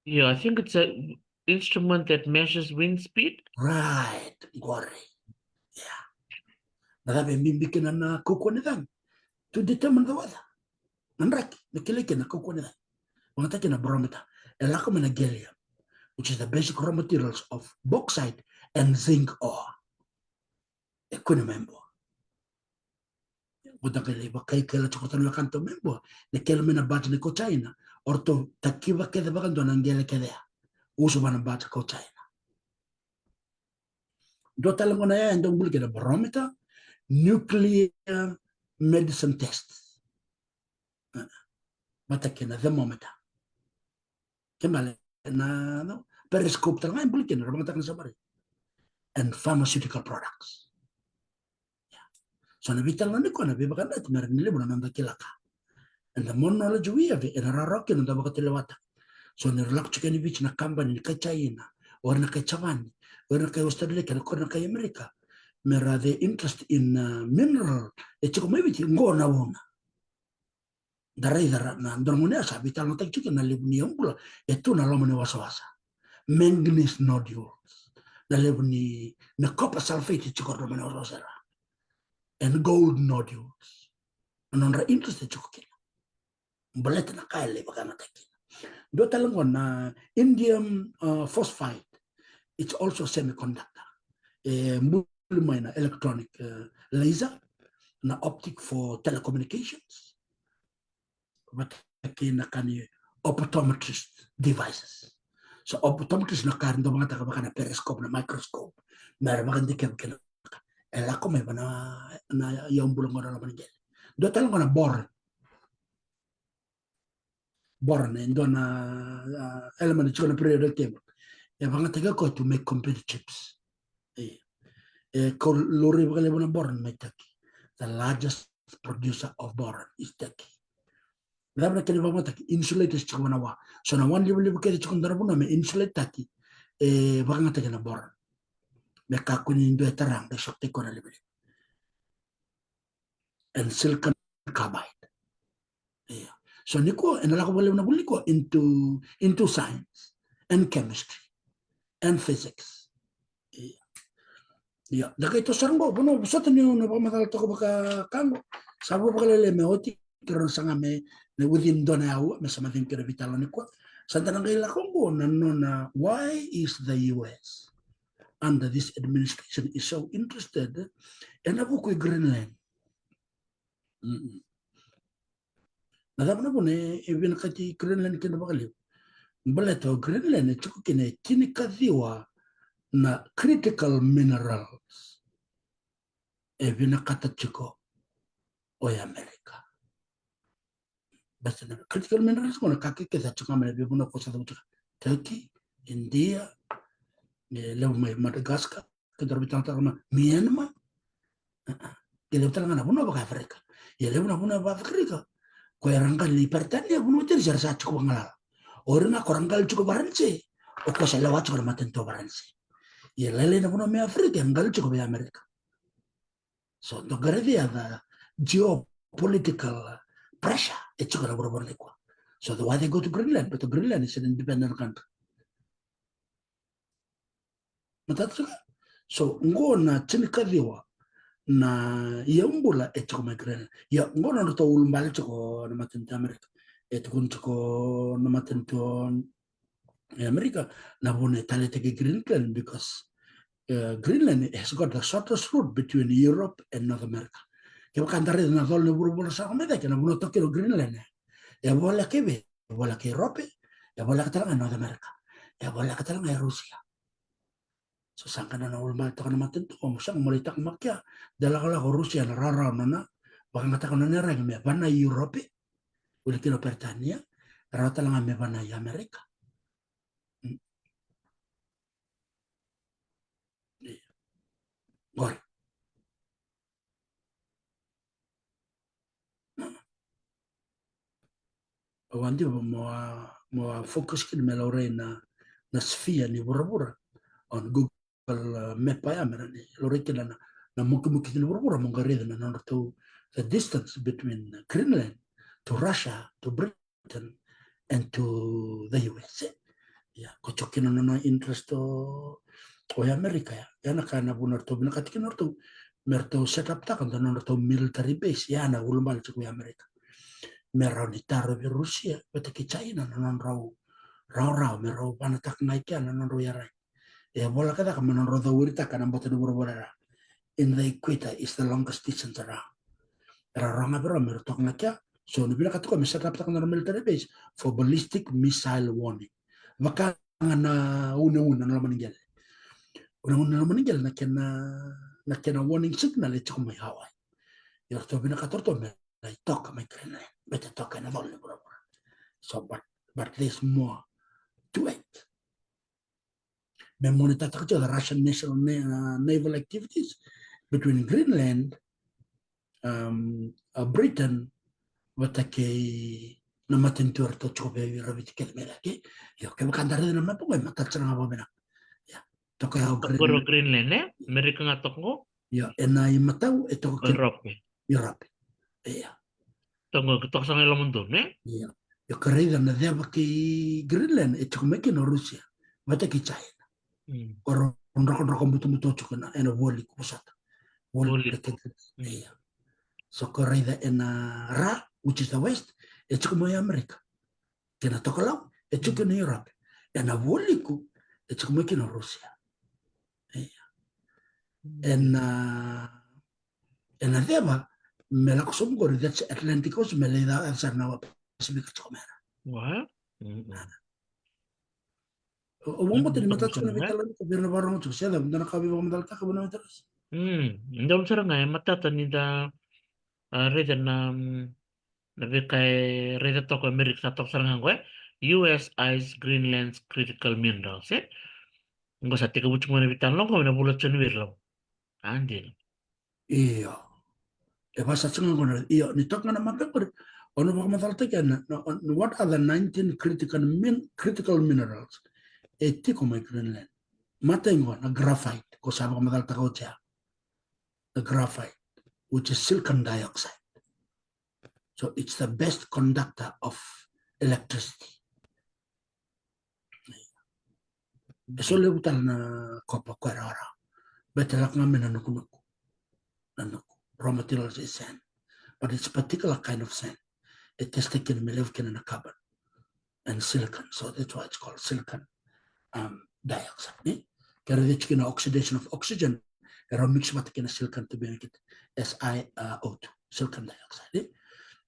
Yeah, I think it's a instrument that measures wind speed. Right, qori. Yeah. Na cava e bibi kina na kaukauwa ni cagi? To determine the weather. Na draki, me kilai kina na kaukauwa ni cagi. Vagataki na barometer. E lako mai na gallium. which is the basic raw materials of bauxite and zinc ore. E kune mai Bua. Ko da qai lai vakaikailaci ko tana wekana tau mai Bua, na kele mai na bati ni ko China, o ratou takiva kece vakadua na qele kece ya. Usu vana bati ko China. Dua tale gona ya e dau buli kina barometer, nuclear medicine test. Vata kei na thermometer. Ke bale na, na periscope tale ga e buli kina, ra vagataka na sabari. And pharmaceutical products. So na veitalanoa ni ko na veivakadati me ra ni levu na noda kila ka. And the more knowledge we have, e na rawarawa kina noda vakatulewataka. So ni ra lako tiko yani Viti na kabani ni kai China, o ira na kai Japani, o ira na kai Australia, kei na ko ira na kai Amerika, me ra the interest in mineral e tiko mai Viti, qo na vuna. Da raica na dua na gauna ya sa veitalanoataki tiko na levu ni yaubula e tu na loma ni wasawasa. Manganese nodules, na levu ni na copper sulfate e tiko na loma ni wasawasa era. And gold nodules. Na nodra interest e tiko kina. Baleta na ka e lai vakayagataki kina. Dua tale gona na indium phosphide. It's also a semiconductor. E buli mai na electronic laser, na optic for telecommunications, vata kei na ka ni optometrist devices. So optometrist na ka era dau vagataka vaka na periscope, na microscope, me ra vakadikevi kina. E lako mai vana na yaubula gona loma ni qele. Dua tale gona boron. Boron e dua na element e tiko na periodic table. E vagataki koya to make computer chips. E ko lori vakalevu na boron mai Turkey. The largest producer of boron is Turkey. Cava na kena vakamataki? Insulators tiko vana wa. So na wa ni livaliva kece tiko dua na vanua me insulate taki, e vakagataki na boron. Me kakua ni dua e tara qai sokotaki koya na livaliva. And silicon carbide. Ia. So ni ko ena lako vakalevu na vuli ko into into science and chemistry and physics. Ia. Ia, da kai toso sara qo, vanua vosota niu na vakamacala toka vaka ka qo. Sa vo vakalele me oti, kira na saga me na within dua na aua me sa macini kira vitala ni koa. Sa da na qai lako qo na nona why is the U S under this administration is so interested ena vuku i Greenland. Na cava na vuna e vinakati Greenland kina vakalevu? Baleta o Greenland e tiko kina e tinikaciwa na critical minerals e vinakata tiko o i Amerika. Baleta na critical minerals qo na ka kece a tiko ga mai na veivanua ko sa cavuta, Turkey, India, e levu mai Madagascar, ke dau veitalanoataka mai Myanmar. Ke levu tale ga na vanua vaka Africa. Ia levu na vanua vaka Africa ko era qali Peritania, vanua tani se ra sa tiko vagalala. O ira ga ko ra qali tiko Varanise, o ko sa lewa tiko na matanitu Varanise. Ia lailai na vanua mai Africa e qali tiko vei Amerika. So dou qaravi the geopolitical pressure e tiko na vuravura nikua. So the why they go to Greenland, but Greenland is an independent country. Matata tiko. So qo na tinikaciwa na iyaubula e tiko mai Greenland. Ia qo na nodratou ulubale tiko na matanitu Amerika. E tukuni tiko na matanitu e Amerika na vuna e taleitaki Greenland because Greenland has got the shortest route between Europe and North America. Kevaka da raica na colo ni vuravura sa ko mai cake, na vanua toka kina o Greenland e voleka i vei? E voleka i Europe, e voleka tale ga i North America, e voleka tale ga i Rusia. So sa qai na ulubale toka na matanitu, mo sa qai mo lai taqomaka kea, de lakolako o Rusia na rawarawa nona vakayagataka nona iyaragi me vana i Europe, wili kina o Peritania, rawa tale ga me vana i Amerika. Qori. Au a diva mo a, mo a focus kina me laurai na, na sphere ni vuravura. On Google map ya me ra ni laurai kina na, na mukimuki ni vuravura mo qai raica na nodratou, the distance between Greenland to Russia to Britain and to the U S A. Ia, ko tiko kina na nona interest o, o i Amerika ya. Ia na ka na vuna ratou vinakata kina ratou me ratou set up taka na nodratou military base. Ia na ulubale tiko i Amerika me rawa ni tarovi Rusia vata kei China na nodrau rawarawa me rau vanataka ga i kea na nodrau iyaragi. E voleka cake me nodrau cauiritaka na bata ni vuravura era, in the equator is the longest distance around. Era rawa ga vei rau me rau toka ga i kea. So ni vinakata o koya me set up taka na military base for ballistic missile warning. Vaka ga na uneune na loma ni qele. Uneune na loma ni qele na kena, na kena warning signal e tiko mai Hawaii. Ia ratou vinakata ratou me lai toka mai Greenland, me te toka ena colo ni vuravura. So but, but there's more to it. Me monitor taka tiko the Russian national na-, uh, naval activities between Greenland, um, uh, Britain, vata kei na matanitu eratou tiko vei ira Viti kece mai cake. Io, kevaka da raica na mapa qo e matata sara ga vakavinaka. Ia, toka ya o Greenland. Greenland, e? Amerika ga toka qo? Io, ena imatau e toka kina Europe. Europe. Ia. Toka, toka sara ga i lomadonu, e? Ia. Io, ka raica na ceva kei Greenland e tiko mai kina o Russia vata kei China. Mm. O rau drokadroka butobuto tiko ena, ena vualiku vosota. Vualiku. Vualiku. Mm. Ia. So ka raica ena ra, which is the west, e tiko mai Amerika. Kei na tokalau e tiko kina Europe. Ena vualiku e tiko mai kina Russia. Ia. Mm. Ena, ena ceva me lako sobu qori, that's Atlantic Ocean, me lai ca sara na Pacific tiko mai ra. Wa? Mm, mm. O, o, mm, vakabauta ni matata tiko na veitalanoa vei ira na vakarorogo tiko, se cava, dua na ka vei vakamacalataka vei na veitalanoa. Mm, donu sara ga e matata ni da, a, raica na, mm, na veika e raica toka o Amerika, sa toka sara ga qo, e? U S eyes Greenland's critical minerals, e? Qo sa tekivu tiko mai na veitalanoa qo ena vula o January, lavo. A, dina. Io. E vaka sa tiko ga qo na, io, ni toka ga na mapa qori, o na vakamacalataki na, na, na what are the nineteen critical min-, critical minerals e tiko mai Greenland. Matai qo na graphite, ko sa vakamacalataka oti ya. The graphite, which is silicon dioxide. So it's the best conductor of electricity. E so levu tale na kopa ko e rawarawa. Baleta e lako ga mai na nukunuku. Na nuku. Raw materials is sand. But it's particular kind of sand. E test kina me levu kina na carbon and silicon. So that's why it's called silicon, um, dioxide, ne? Ke raica tiko na oxidation of oxygen, e rau mix vata kei na silicon to make it S I O two, silicon dioxide, ne?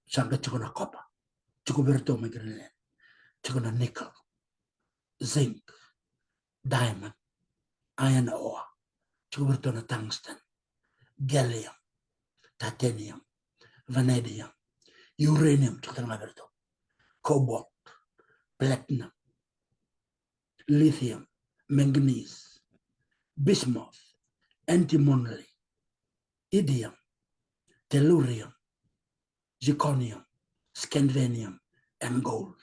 Sa qai tiko na copper, tiko vei iratou mai Greenland. Tiko na nickel, zinc, diamond, iron ore, tiko vei iratou na tungsten, gallium, titanium, vanadium, uranium, tiko tale ga vei iratou, cobalt, platinum, lithium, manganese, bismuth, antimony, indium, tellurium, zirconium, scandium, and gold.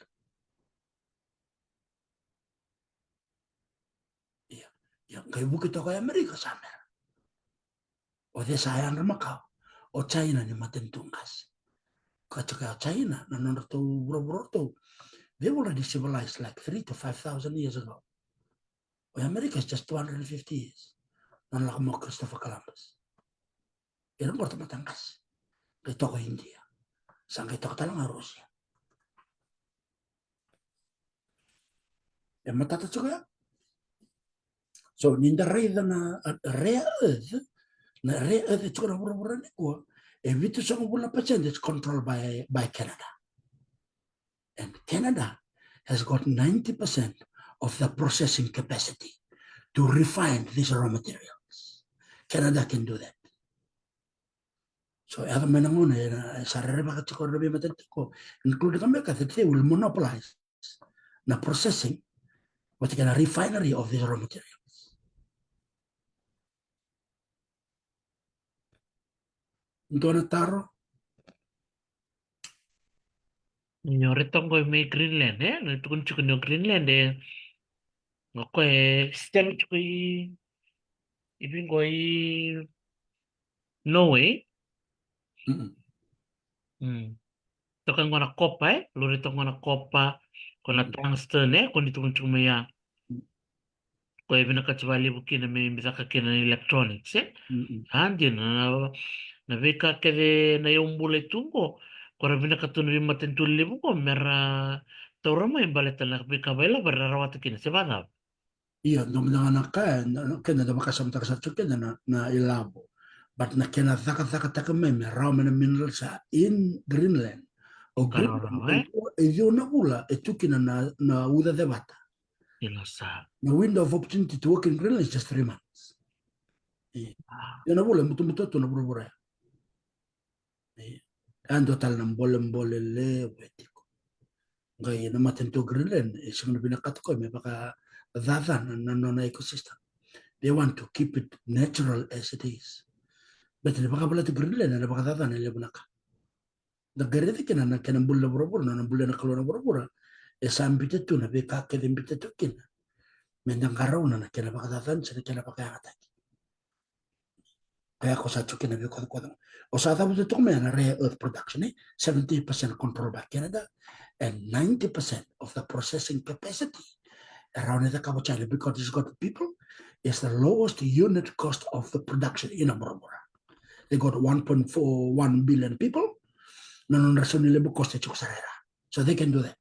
Ia, ia, qai vuki toka o Amerika sa mera. O cei sa yadra makawa? O China ni matanitu qase. Ka tiko ya o China, na nodratou vuravura ratou. They've already civilized like three to five thousand years ago. O Amerika is just two hundred and fifty years. Nona lako mai o Christopher Columbus. Ira qo tamata qase. Qai toka India. Sa qai toka tale ga Russia. E matata tiko ya. So, ni da raica na, a, rare earth, na rare earth e tiko na vuravura nikua, e vitusagavulu na percent is controlled by, by Canada. And Canada has got ninety percent of the processing capacity to refine these raw materials. Canada can do that. So, e yaco mai na gauna, e, e sa rerevaka tiko na veimatanitu tiko, including America, that they will monopolize na processing vata kei na refinery of these raw materials. Dua na taro? Ni o raica qo mai Greenland, e? Na tukuni tiko ni o Greenland, e? Qo e siteli tiko i, i vei qo i Norway. Mm-mm. Mm. Toka qo na kopa, e? Lori toka qo na kopa, ko na tungsten, e? Ko ni tukuni tiko mai ya. Ko e vinakati vakalevu kina me bicaka kina na electronics, e? Mm-mm. A, dina, na, na veika kece na iyaubula e tu qo, ko ra vinakata na veimatanitu levu qo me ra taura mai baleta na veika vakailavo era rawata kina, se vakacava? Ia, dua mada ga na ka, na, na, keda da vakasamataka sara tiko keda na, na ilavo. But na kena cakacakataka mai me rawa mai na minerals in Greenland. O Greenland, e ciwa na vula e tu kina na, na uca cevata. Io sa. Na window of opportunity to work in Greenland is just three months. Io. Io na vula e butobuto tu na vuravura ya. Io. A dua tale na bolebole levu e tiko. Qai na matanitu o Greenland e sega ni vinakata o koya me vakacacana na nona ecosystem. They want to keep it natural as it is. But ni vakavalati Greenland ena vakacacana e levu na ka. Da qai raica kina na kena bula na vuravura, na nona bulia na Kalou na vuravura. E sa biuta tu na veika kece e biuta tu kina me da qarauna na kena vakacacana se na kena vakayagataki. Koya ko sa tu kina vei kocokoco. O sa cavuta toka mai na rare earth production, e seventy percent controlled by Canada and ninety percent of the processing capacity e rawa ni cakava o China because it's got people, it's the lowest unit cost of the production ena vuravura. They got one point four one billion people. Na nodra sau ni labor cost e tiko sara e ra. So they can do that.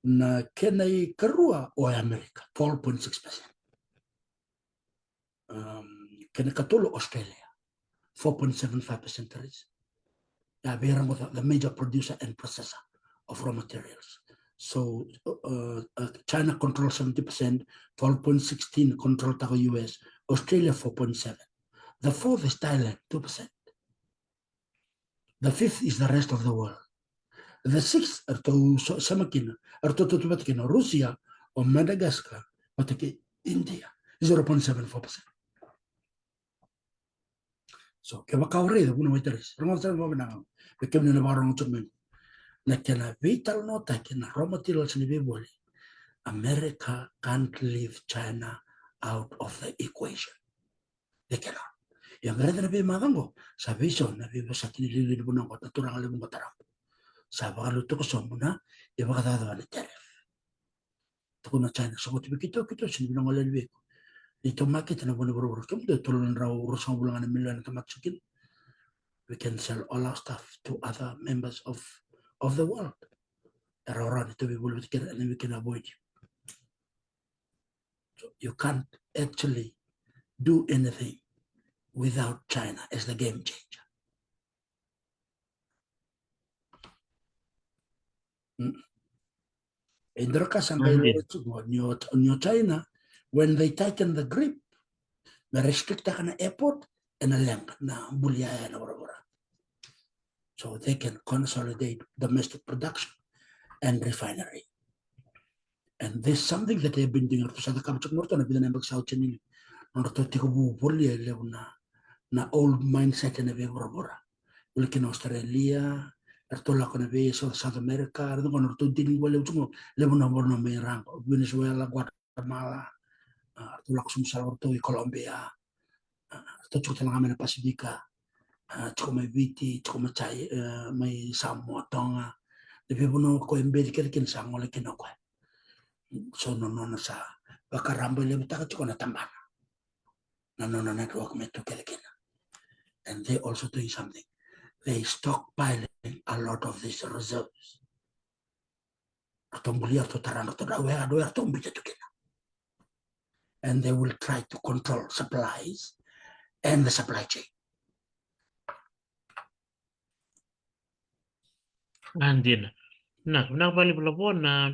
Na kena ikarua o America, twelve point six percent. Um, kena ikatolu Australia, four point seven five percent tariffs. Ya, vei ira qo the, the major producer and processor of raw materials. So, uh, uh, China control seventy percent, twelve point sixteen control taka U S, Australia four point seven. The fourth is Thailand, two percent. The fifth is the rest of the world. The sixth, eratou so-, sema kina, eratou tautauvata kina, Russia, o Madagascar, vata kei India, zero point seven four percent. So, kevaka o raica, vuniwai Teresi, rogoca sara vakavinaka, me kemuni na vakarorogo tiko mai. Na kena veitalanoataki na raw materials ni veivoli, America can't leave China out of the equation. They cannot. Ia qai raica na veimacawa qo, sa veisau na veivosaki ni liuliu ni vanua qo, na turaga levu qo Trump. Sa vakalutuka sobu na ivakacavacava ni tariff. Tukuna o China, sogoti vei keitou, keitou sega ni vinaka ni vei iko. Neitou makete na vanua vuravura, kemudou tolu na drau ruasagavulu ga na milioni na tamata tiko kina. We can sell all our stuff to other members of, of the world. E rawarawa ni tou veivoli vata kei ira, and then we can avoid you. So you can't actually do anything without China as the game changer. Mm. E dua na ka sa qai lewa tiko ni o, ni o China, when they tighten the grip, me restrict taka na airport, ena leqa na buli yaya ena vuravura. So they can consolidate domestic production and refinery. And this is something that they've been doing. Ratou sa cakava tiko mai, ratou na vica na yabaki sa oti yani. Nodratou tekivu volia e levu na, na old mindset ena veivuravura. Voli kina Australia, ratou lako na vei South, South America, ratou qo na ratou dili voli tiko levu na vanua mai ra qo, Venezuela, Guatemala, a, ratou lako sobu sara ratou i Colombia, a, ratou tiko tale ga mai na Pasifika, a, tiko mai Viti, tiko mai Chai-, e, mai Samoa, Tonga. Na veivanua o koya e beci kece kina sa gole kina o koya. So na nona sa vakarabailevutaka tiko na tabana. Na nona network me tu kece kina. And they also doing something. They stockpiling a lot of these reserves. Ratou bulia, ratou tara, ratou dau ya, ratou ya, ratou biuta tu kina. And they will try to control supplies and the supply chain. A dina. Na, na vale vulavula na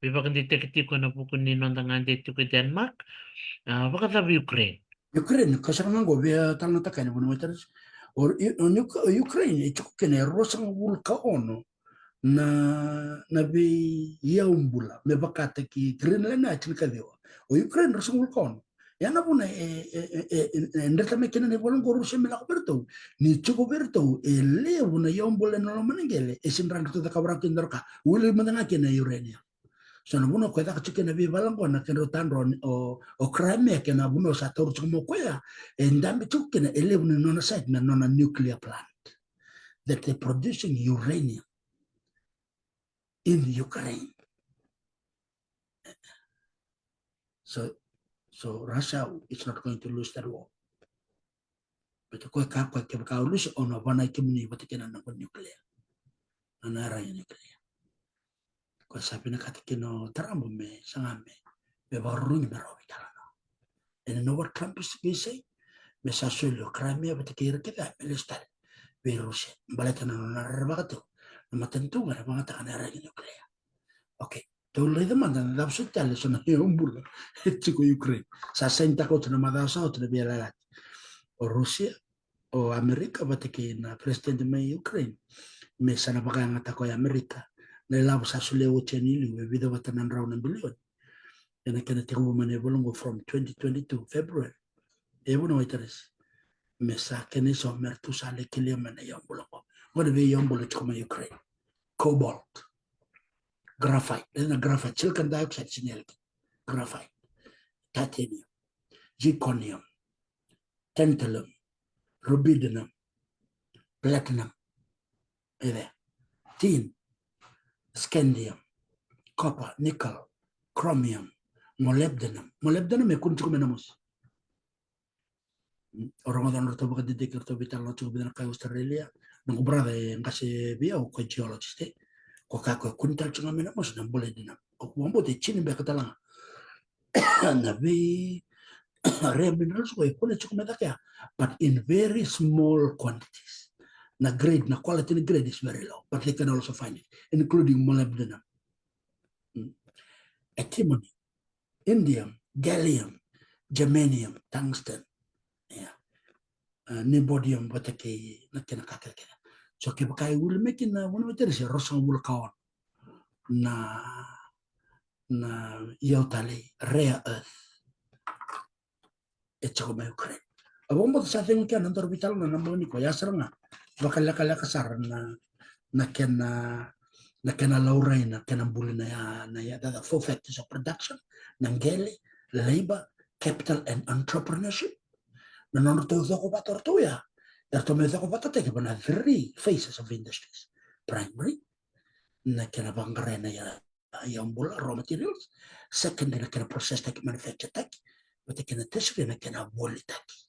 veivakadeitaki tiko ena vuku ni noda gade tiko i Denmark. A, vakacava Ukraine? Ukraine, ka sara ga qo via talanoataka ena vanua mai Teresi. O, o, o Ukraine, e tiko kina e ruasagavulu ka ono na, na veiyau bula me vakataki Greenland na tinikaciwa. O Ukraine ruasagavulu ka ono. Ia na vuna e, e, e, e, e dreta mai kina na ivola qo o Rusia me lako vei iratou. Ni tiko vei iratou e levu na iyau bula ena loma ni qele, e sega ni rawa ni ratou cakava rawa kina e dua na ka. Wili mada ga kina na uranium. So na vanua ko e caka tiko kina na veivala qo na kedrau tadra o, o Crimea kei na vanua sa taura tiko mai o koya, e dabe tiko kina e levu ni nona site na nona nuclear plant that they're producing uranium in Ukraine. So, so Russia is not going to lose that war. But o koya ka, o koya kevaka o lusi, o na vanai kemuni vata kei na noqu nuclear. na nona iyaragi nuclear. Koya sa vinakata kina o Trump me saga me, me vakarurugi me rawa vei tale ga. And you know what Trump is, is saying? Me sa soli o Crimea vata kei ira kece ya me lesu tale vei Russia. Baleta na nona rerevaka tu na matanitu ga na vakayagataka na iyaragi nuclear. Okay. Tou raica mada na cava soti tale eso na iyau bula e tiko Ukraine. Sa sainitaka oti na macawa sa oti na veiyalayalati. O Russia, o Amerika vata kei na president mai Ukraine me sa na vakayagataka o Amerika na ilavo sa solia oti yani i liu e vica vata na drau na bilioni. Ena kena tekivu mai na ivola oqo from twenty twenty-two February. E vuna wai tarisi me sa kena isau me ratou sa lai kelia mai na iyau bula oqo. Oqo na veiiyau bula tiko mai Ukraine. Cobalt, graphite, e na graphite, silicon dioxide, sini yaliki, graphite, titanium, zirconium, tantalum, rubidium, platinum, e, tin, scandium, copper, nickel, chromium, molybdenum. Molybdenum e kune tiko mai na mosi. O rogoca na nodratou vakadidike, ratou veitalanoa tiko vei na kai Australia. Noqu brother e qase vei au, ko geologist, e. Ko kaya ko e kune tale tiko ga mai na mosi na molybdenum. O ko vakabauta e tini beka tale ga na vei rare minerals ko e kune tiko mai cake ya, but in very small quantities. Na grade, na quality ni grade is very low, but they can also find it, including molybdenum, mm, antimony, indium, gallium, germanium, tungsten, yeah, uh, niobium, vata kei na kena ka kece kece. So kevaka e wili mai kina, vuna mai tari se rosagavulu ka ono na, na iyau talei, rare earth, e tiko mai Ukraine. Au vakabauta sa cegu kina na daru veitalanoa na bogi nikua, ya sara ga vakalekaleka sara na, na kena, na kena laurai na kena buli na ya, na ya, the, the four factors of production, na qele, labor, capital and entrepreneurship. Na nodratou coko vata o ratou ya, eratou mai coko vata tiko na three phases of industries. Primary, na kena vaqarai na ya, iyau bula, raw materials. Second, na kena process taki, manufacture taki. Vata kei na tertiary, na kena volitaki,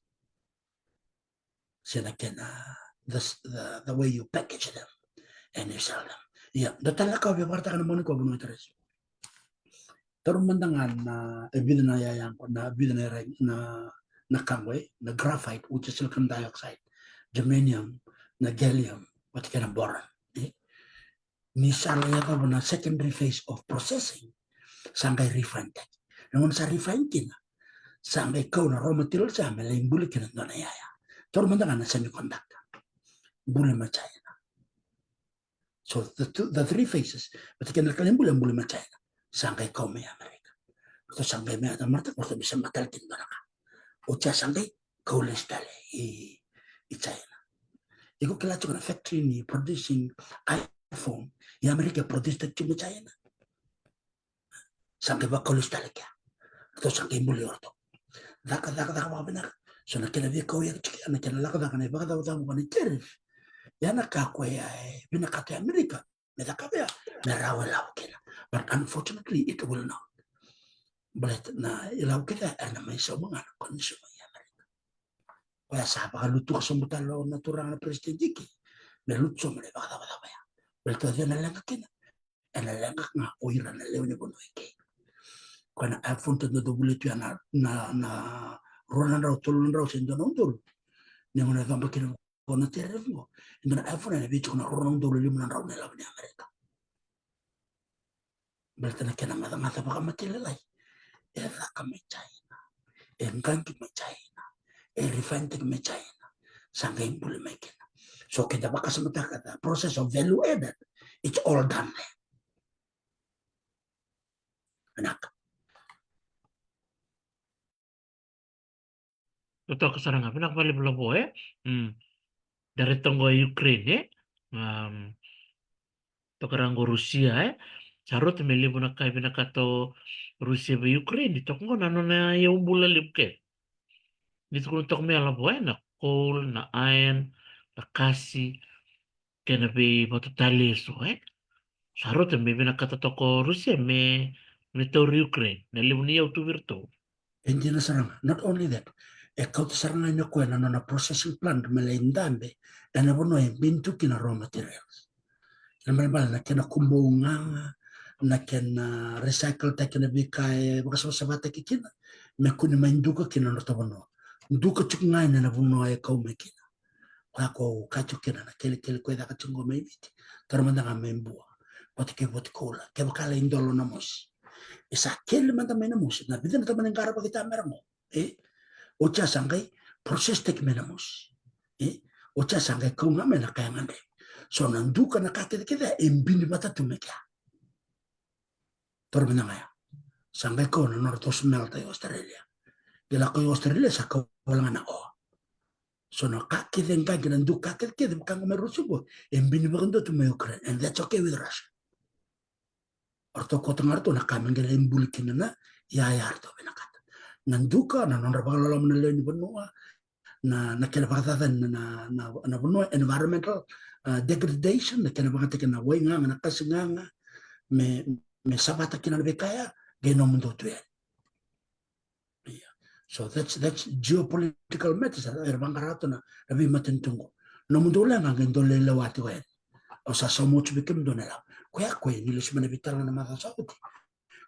se na kena, the, the, the way you package them and you sell them. Ia, dua tale na ka au via vakaraitaka na bogi nikua, vanua e Teresi. Taura mada ga na, e vica na iyaya qo, na vica na iyaya, na, na ka qo, e, na graphite, which is silicon dioxide, germanium, na gallium, vata kei na boron, e. Ni sa lai yacova na secondary phase of processing, sa qai refine taki. Na gauna sa refine kina, sa qai kau na raw material sa me lai buli kina dua na iyaya. Taura mada ga na semiconductor, buli mai China. So the two, the three phases, vata kei na ka lai buli, buli mai China, sa qai kau mai Amerika. Ratou sa qai mai yacova, ratou sa mai tale kina dua na ka. Oti ya sa qai kau lesu tale i, i China. Iko kila tiko na factory ni producing iPhone i Amerika e produce taki tiko mai China. Sa qai vakau lesu tale kea. Ratou sa qai buli o ratou. Caka, caka, caka vakavinaka. So na kena veikau ya tiko ya, na kena lako caka na ivakacavacava vua na tariff. Ya na ka koya e vinakata o Amerika me cakava ya, me rawa ilavo kina. But unfortunately, it will not. Baleta na ilavo kece era na mai sauma ga na consumer i Amerika. Koya sa vakalutuka sobu tale o na turaga na president i ke me lutu sobu na ivakacavacava ya. Baleta o cei na leqa kina? Ena leqa ga o ira na lewe ni vanua i ke. Koya na iPhone tou dau volia tu ya na, na, na rua na drau, tolu na drau se dua na udolu. Ni gauna e caba kina o na tariff qo, e dua na iPhone ena veitiko na rua na udolu lima na drau na ilavo ni Amerika. Baleta na kena gacagaca vakamatailalai e caka mai China, e qaqi mai China, e refine taki mai China, sa qai buli mai kina. So keda vakasamataka the process of value added, it's all done there. Vinaka. Totoka sara ga, vinaka vakalevu Lavo, e? Mm. Da raica toka qo e Ukraine, e? Um, toka ra qo Rusia, e? Sa rauta me levu na ka e vinakata o Rusia vei Ukraine, toka qo na nona iyau bula levu kece. Ni tukuna toka mai Lavo, e? Na coal, na iron, na kasi, kei na veivatu tale eso, e? Sa rauta me vinakata toka o Rusia me, me tauri Ukraine na levu ni iyau tu vei iratou. E dina sara ga. Not only that, e kauta sara ga yani o koya na nona processing plant me lai dabe ena vanua e bini tu kina raw materials. Na balebale na kena kubou gaga, na kena recycle taki na veika e vakasavasavataki kina, me kune mai duka kina na nodratou vanua. Duka tiko ga ena vanua e kau mai kina. Koya ko kaya tiko kina na kelekele ko e caka tiko mai Viti. Tara mada ga mai Bua vata kei Vatukoula, kevaka lai dolo na mosi, e sa kele mada mai na mosi, na vica na tamani qara vakita mera mo. E, oti a sa qai process taki mai na mosi. E, oti a sa qai kau ga mai na ka e gadrevi. So na duka, na ka kecekece e bini vata tu mai kea. Toro vinaka ya. Sa qai kau na nodratou smelter i Australia. Qai lako i Australia sa kau wale ga na oa. So na ka kece ga kei na duka kecekece vaka ga mai Russia qo, e bini vakadua tu mai Ukraine, and that's okay with Russia. O ratou kauta ga ratou na ka me qai lai buli kina na iyaya ratou vinakata. Na duka, na nodra vakaloloma na lewe ni vanua, na, na kena vakacacani na, na, na, na vanua, environmental, uh, degradation, na kena vakayagataki na wai gaga, na kasi gaga, me, me savata kina na veika ya, qai nomudou tu yani. Ia. So that's, that's geopolitical matters era vaqara tu na, na veimatanitu qo. Nomudou leqa qai dou lai lewa tiko yani. Au sa sauma oti vei kemudou na ilavo. Koya, koya ni lesu mai na veitalanoa na macawa sa oti.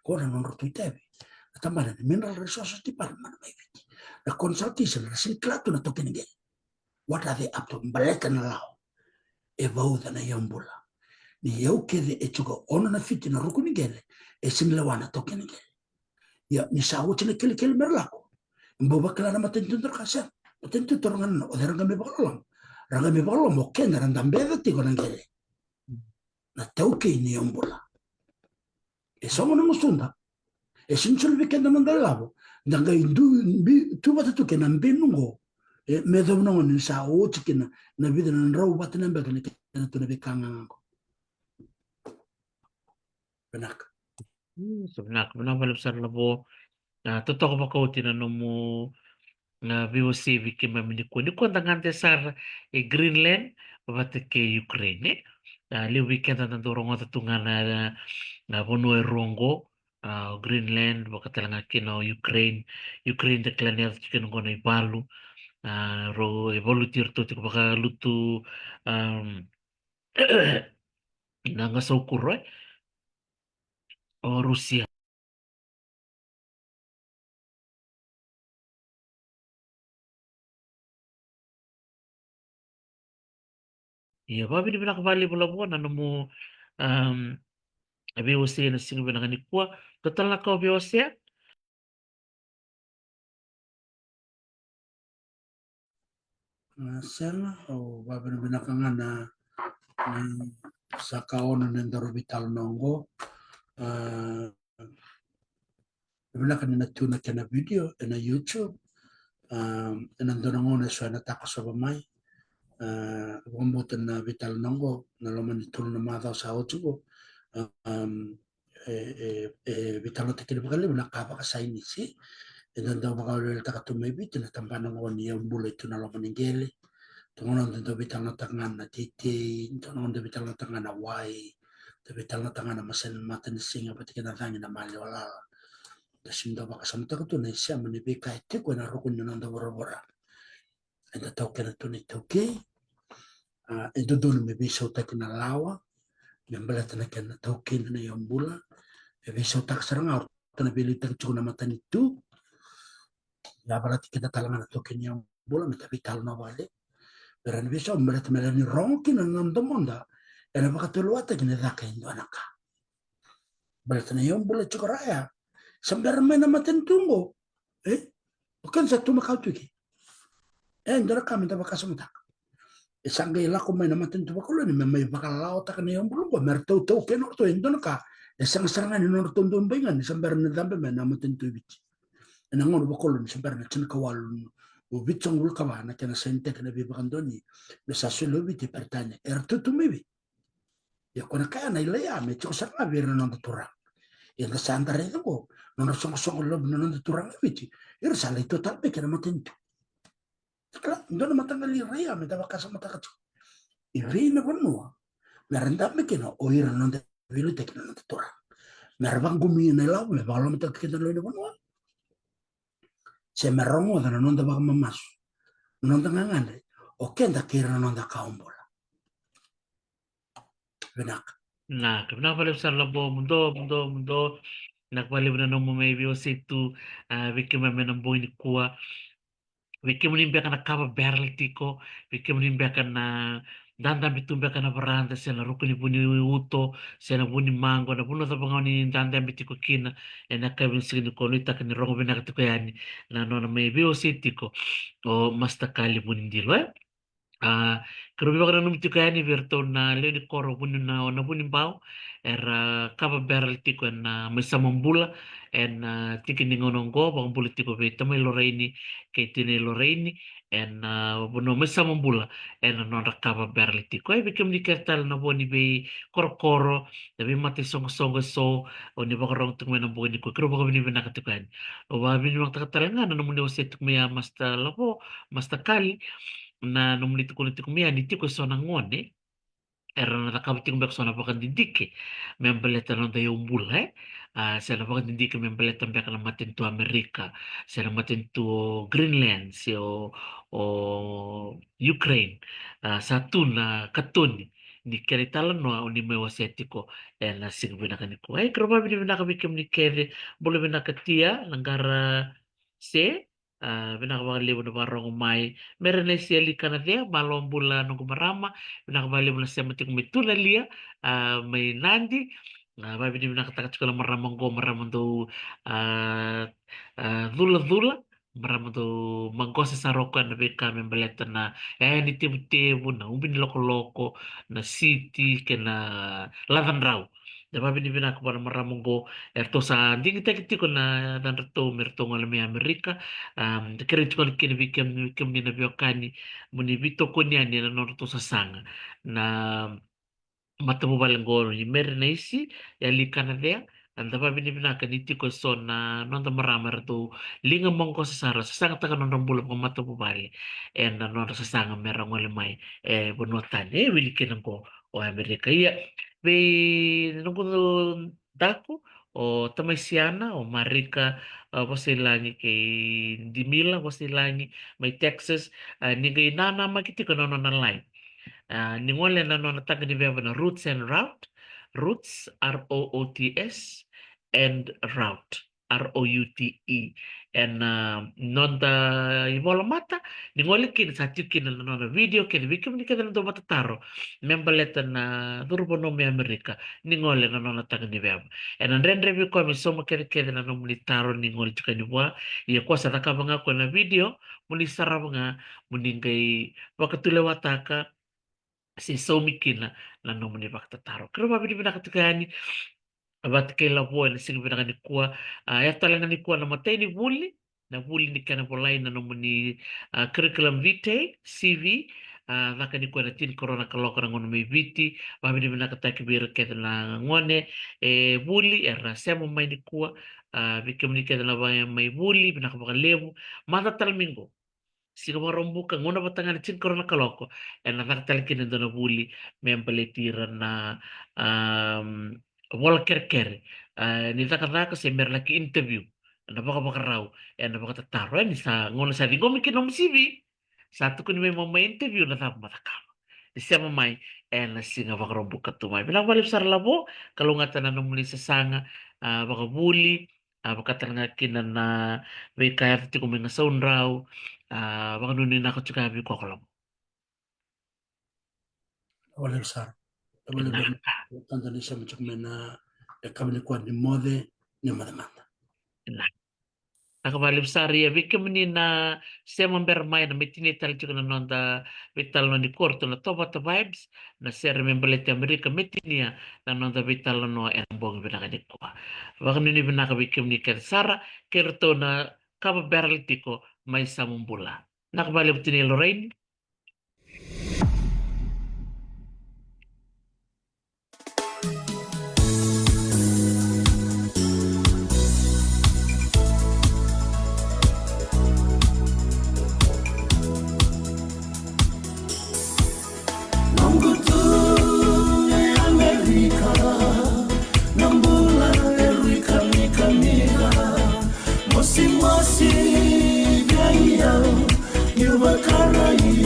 Ko na nodratou itavi na tabana ni Mineral Resources Department mai Viti, na consultation, ra sega ni kila tu na taukei ni qele. What are they up to? Baleta na lawa e vauca na iyaubula. Ni iyau kece e tiko, ono na fiti na ruku ni qele, e sega ni lewa na taukei ni qele. Ia ni sa oti na kelekele mera lako, e bau vakila na matanitu dra ka sega. Matanitu toro ga na, o cei ra qai mai vakaloloma? Ra qai mai vakaloloma o keda ra dabeca tiko na qele, na taukei ni iyaubula. E sogo na gusuda. E sega ni soli vei keda mada ilavo. Da qai du, bi, tu vata tu kei na benu qo. E, me yacova na gauna ni sa oti kina na vica na drau vata na beka ni kena tu na veika gaga qo. Vinaka. Mm, so vinaka, vinaka vakalevu sara Lavo. Na totoka vakaoti na nomu na veiwasei vei keimami nikua. Nikua da gade sara e Greenland vata kei Ukraine, e? A, levu vei keda da dau rogoca tu ga na, na vanua e rua oqo, a, o Greenland, vaka tale ga kina o Ukraine. Ukraine da kila ni yaco tiko kina oqo na ivalu. A, rau e valuti iratou tiko vakalutu, am, na gasau kuro, e? O Rusia. Ia, vakavinavinaka vakalevu Lavo na nomu, am, veiwasei ena siga vinaka nikua. Dua tale na ka o via wasea? A, sega, au vakavinavinaka ga na, na sa ka ono na daru veitalanoa oqo. A, vinaka ni na tu na kena video ena YouTube. A, ena dua na gauna eso ena takosova mai. A, vakabauta na veitalanoa oqo, na loma ni tolu na macawa sa oti oqo. A, am, e, e, e veitalanoataki kina vakalevu na ka vakasainisi. E dau, dau vakaweleweletaka tu mai Viti na tabana qo ni iyaubula e tu na loma ni qele. Dua na gauna dau veitalanoataka ga na teitei, dua na gauna dau veitalanoataka ga na wai, dau veitalanoataka ga na masani, matanisiga vata kei na cagi, na maliwa lala. Da sega ni dau vakasamataka tu na isema ni veika e tiko ena ruku ni noda vuravura. Eda taukena tu na itaukei. A, e dodonu me veisautaki na lawa me baleta na kena taukei na iyaubula. E veisautaka sara ga o ratou na veiliutaki tiko na matanitu. Ia, baleta keda tale ga na taukei ni iyaubula me da veitalanoa vakalevu. Me rawa ni veisau, me baleta me rawa ni rogo kina na domoda ena vakatulewa taki na caka e dua na ka. Baleta na iyaubula tiko ra ya, sa bera mai na matanitu qo. E? O keda sa tu makawa tu i ke. E dua na ka me da vakasamataka. E sa qai lako mai na matanitu vakalou ni me mai vakalawataka na iyaubula qo, me ratou taukena o ratou e dua na ka e sega sara ga ni nodratou dau bai ga ni sa bera ni cabe mai na matanitu e Viti. Ena gauna vakalou ni sa bera na tinikawalu, o vitusagavulu ka va na kena sainitaki na veivakadonui me sa soli o Viti e Peritania. Eratou tu mai vei? Ia ko na kaya na ilai ya me tiko sara ga vei ira na noda turaga. Ia da sa da raica qo, nodra soqosoqo lobi na noda turaga e Viti, ira sa lai tu tale mai kei na matanitu. Kila, dua na mataqali rai ya me da vakasamataka tiko. E vei na vanua me ra dabe kina o ira na noda veiliutaki na noda turaga, me ra vaqumi na ilavo me vakalolomataki keda na lewe ni vanua, se me rogoca na noda vakamamasu, na noda gagadre, o keda kei ira na noda kawa bula. Vinaka. Vinaka, vinaka vakalevu sara Lavo, muduo, muduo, muduo. Vinaka vakalevu na nomu mai veiwasei tu, a, vei keimami ena bogi nikua. Vei kemuni beka na kava barrel tiko, vei kemuni beka na dadabe tu beka na varada, se na ruku ni vu ni uto, se na vu ni maqo, na vanua cava ga o ni dadabe tiko kina, ena yakavi ni siga nikua, nuitaka ni rogo vinaka tiko yani na nona mai veiwasei tiko o Master Kali Vunidilo, e? A, keirau veivakananumi tiko yani vei iratou na lewe ni koro Vuni na, na Vunibau, era kava barrel tiko ena, a, mai Samabula, ena, a, tiki ni gauna oqo, vakabula tiko vei tamai Loraini kei tinai Loraini, ena, a, vanua mai Samabula, ena nodra kava barrel tiko. E, vei kemuni kece tale na vo ni veikorokoro, na veimata isoqosoqo eso, o ni vakarorogo tiko mai ena bogi nikua, keirau vakavinavinaka tiko yani. Au vakavinavinakataka tale ga na nomuni wasea tiko mai ya Master Lavo, Master Kali, na nomuni tukuna tiko mai ya ni tiko eso na gone era na cakava tiko beka eso na vakadidike me baleta na noda iyaubula, e? A, se na vakadidike me baleta beka na matanitu Amerika, se na matanitu o Greenland, se o, o Ukraine. A, sa tu na katoni ni kena italanoa o ni mai wasea tiko ena siga vinaka nikua. E, keirau vakavinavinaka vei kemuni kece, bula vinaka Tia, na qara se, a, vinaka vakalevu na vakarogo mai. Mere na isi Alikanacea, malo bula noqu marama, vinaka vakalevu na sema tiko mai Tunalia, a, mai Nadi. A, vakavinavinakataka tiko na marama oqo, marama dau, a, a, culacula, marama dau maqosa sara o koya na veika me baleta na yaya ni tevutevu, na ubi ni lokoloko, na siti kei na lacadrau. Na vakavinavinaka vua na marama oqo, eratou sa digitaki tiko na yacadratou me ratou gole mai Amerika. Am, kerei tiko kina vei kem-, kemuni na veiwekani, mo ni veitokoni yani ena nodratou sasaga na matavuvale oqo ni Mere na isi, Alikanacea. Eda vakavinavinaka ni tiko eso na noda marama eratou liga maqosa sara, sasagataka na nodra bula vakamatavuvale ena nodra sasaga me ra gole mai e vanua tani, e wili kina oqo o Amerika. Ia, vei noqu daku, o tamai Siana, o Marika, a, Vosailagi kei Dimila Vosailagi mai Texas, a, ni qai nanamaki tiko na nona line. A, ni gole na nona taqa ni veva na Roots and Route, Roots, R O O T S, and Route, R O U T E. Ena, a, noda ivolamata, ni gole kina sa tiko kina na nona video kece, vei kemuni kece na dau vakatataro me baleta na curu vanua mai Amerika, ni gole na nona taqa ni veva. Ena dredre vei koya me sauma kecekece na nomuni taro ni gole tiko yani vua. Ia koya sa cakava ga koya na video, mo ni sarava ga, mo ni qai vakatulewataka se saumi kina na nomuni vakatataro. Keirau vakavinavinaka tiko yani vata kei Lavo ena siga vinaka nikua. A, e tale ga nikua na imatai ni vuli, na vuli ni kena volai na nomuni, a, curriculum vitae, C V, a, caka nikua ena tinikarua na kaloko na gauna mai Viti. Vakavinavinakataki vei ira kece na gone e vuli era sema mai nikua. A, vei kemuni kece na va-, mai vuli, vinaka vakalevu. Mada tale mai qo, siga Vakaraubuka, gauna vata ga na tinikarua na kaloko, ena caka tale kina e dua na vuli me baleti ira na, am, vola kerekere, a, ni cakacaka se mera laki interview, na vakavakarau ena vakatataro, e, ni sa gauna sa ciqomi kina nomu C V, sa tukuni mai mo mai interview, na cava mo cakava? Ni sema mai ena siga Vakaraubuka tu mai. Vinaka vakalevu sara Lavo, kalougata na nomuni sasaga, a, vakavuli, a, vaka tale ga kina na veika e yaco tiko mai Gasaudrau, a, vakanuinui vinaka tiko ya vei koya Lavo. Vakalevu sara. Vinaka. Tada ni sema tiko mai na yakavi nikua ni moce, ni moce mada. Vinaka. Vinaka vakalevu sara. Ia vei kemuni na sema bera mai, na mai tinia tale tiko na noda veitalanoa nikua, ratou na Tovata Vibes, na sere me baleti Amerika, me tinia na noda veitalanoa ena bogi vinaka nikua. Vakanuinui vinaka vei kemuni kece sara, kei ratou na kava barrel tiko mai Samabula. Vinaka vakalevu tinai Loraini. Noqu tu e Amerika, na bula e rui kamikamica, mosimosi vei au, niu vakaraica.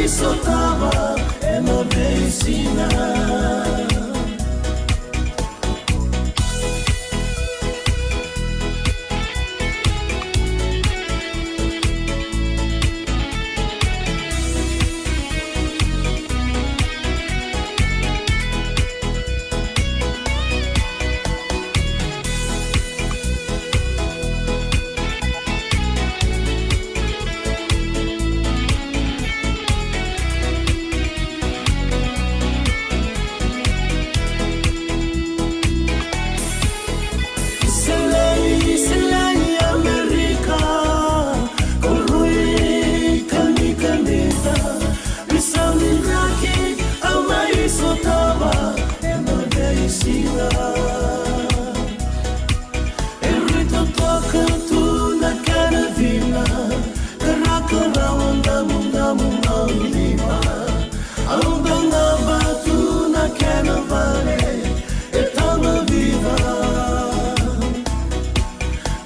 Sotava ena veisiga. Selai, selai Amerika, ko rui kani kanita, misami draki, au mai sotava ena veisiga. E rui totoka tu na kena vina, karakarawa damudamu au lima. Au dagava tu na kena vale e tama viva.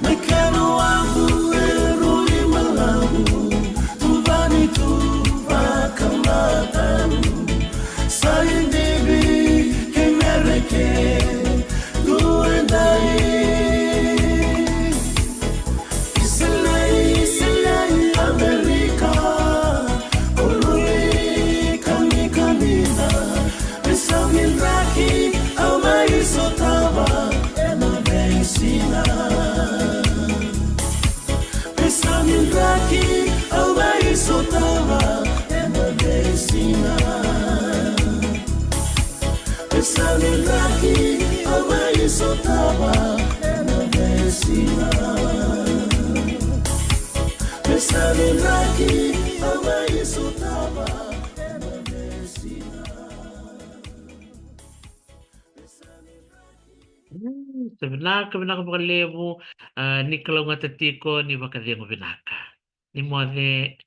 Na kena wavu e rui malavu, tuvani tu vakamatau. Sa idivi kei Mereke tu edai. Isileli, Isileli, Amerika, ko rui kani kanita, misami draki, au mai sotava ena veisiga. Misami draki, au mai sotava ena veisiga. Misami draki, au mai sotava ena veisiga. Misami draki, au mai sotava ena veisiga. Mm, sa vinaka, vinaka vakalevu. Ah, ni kalougata tiko, ni vakacegu vinaka. Ni moce.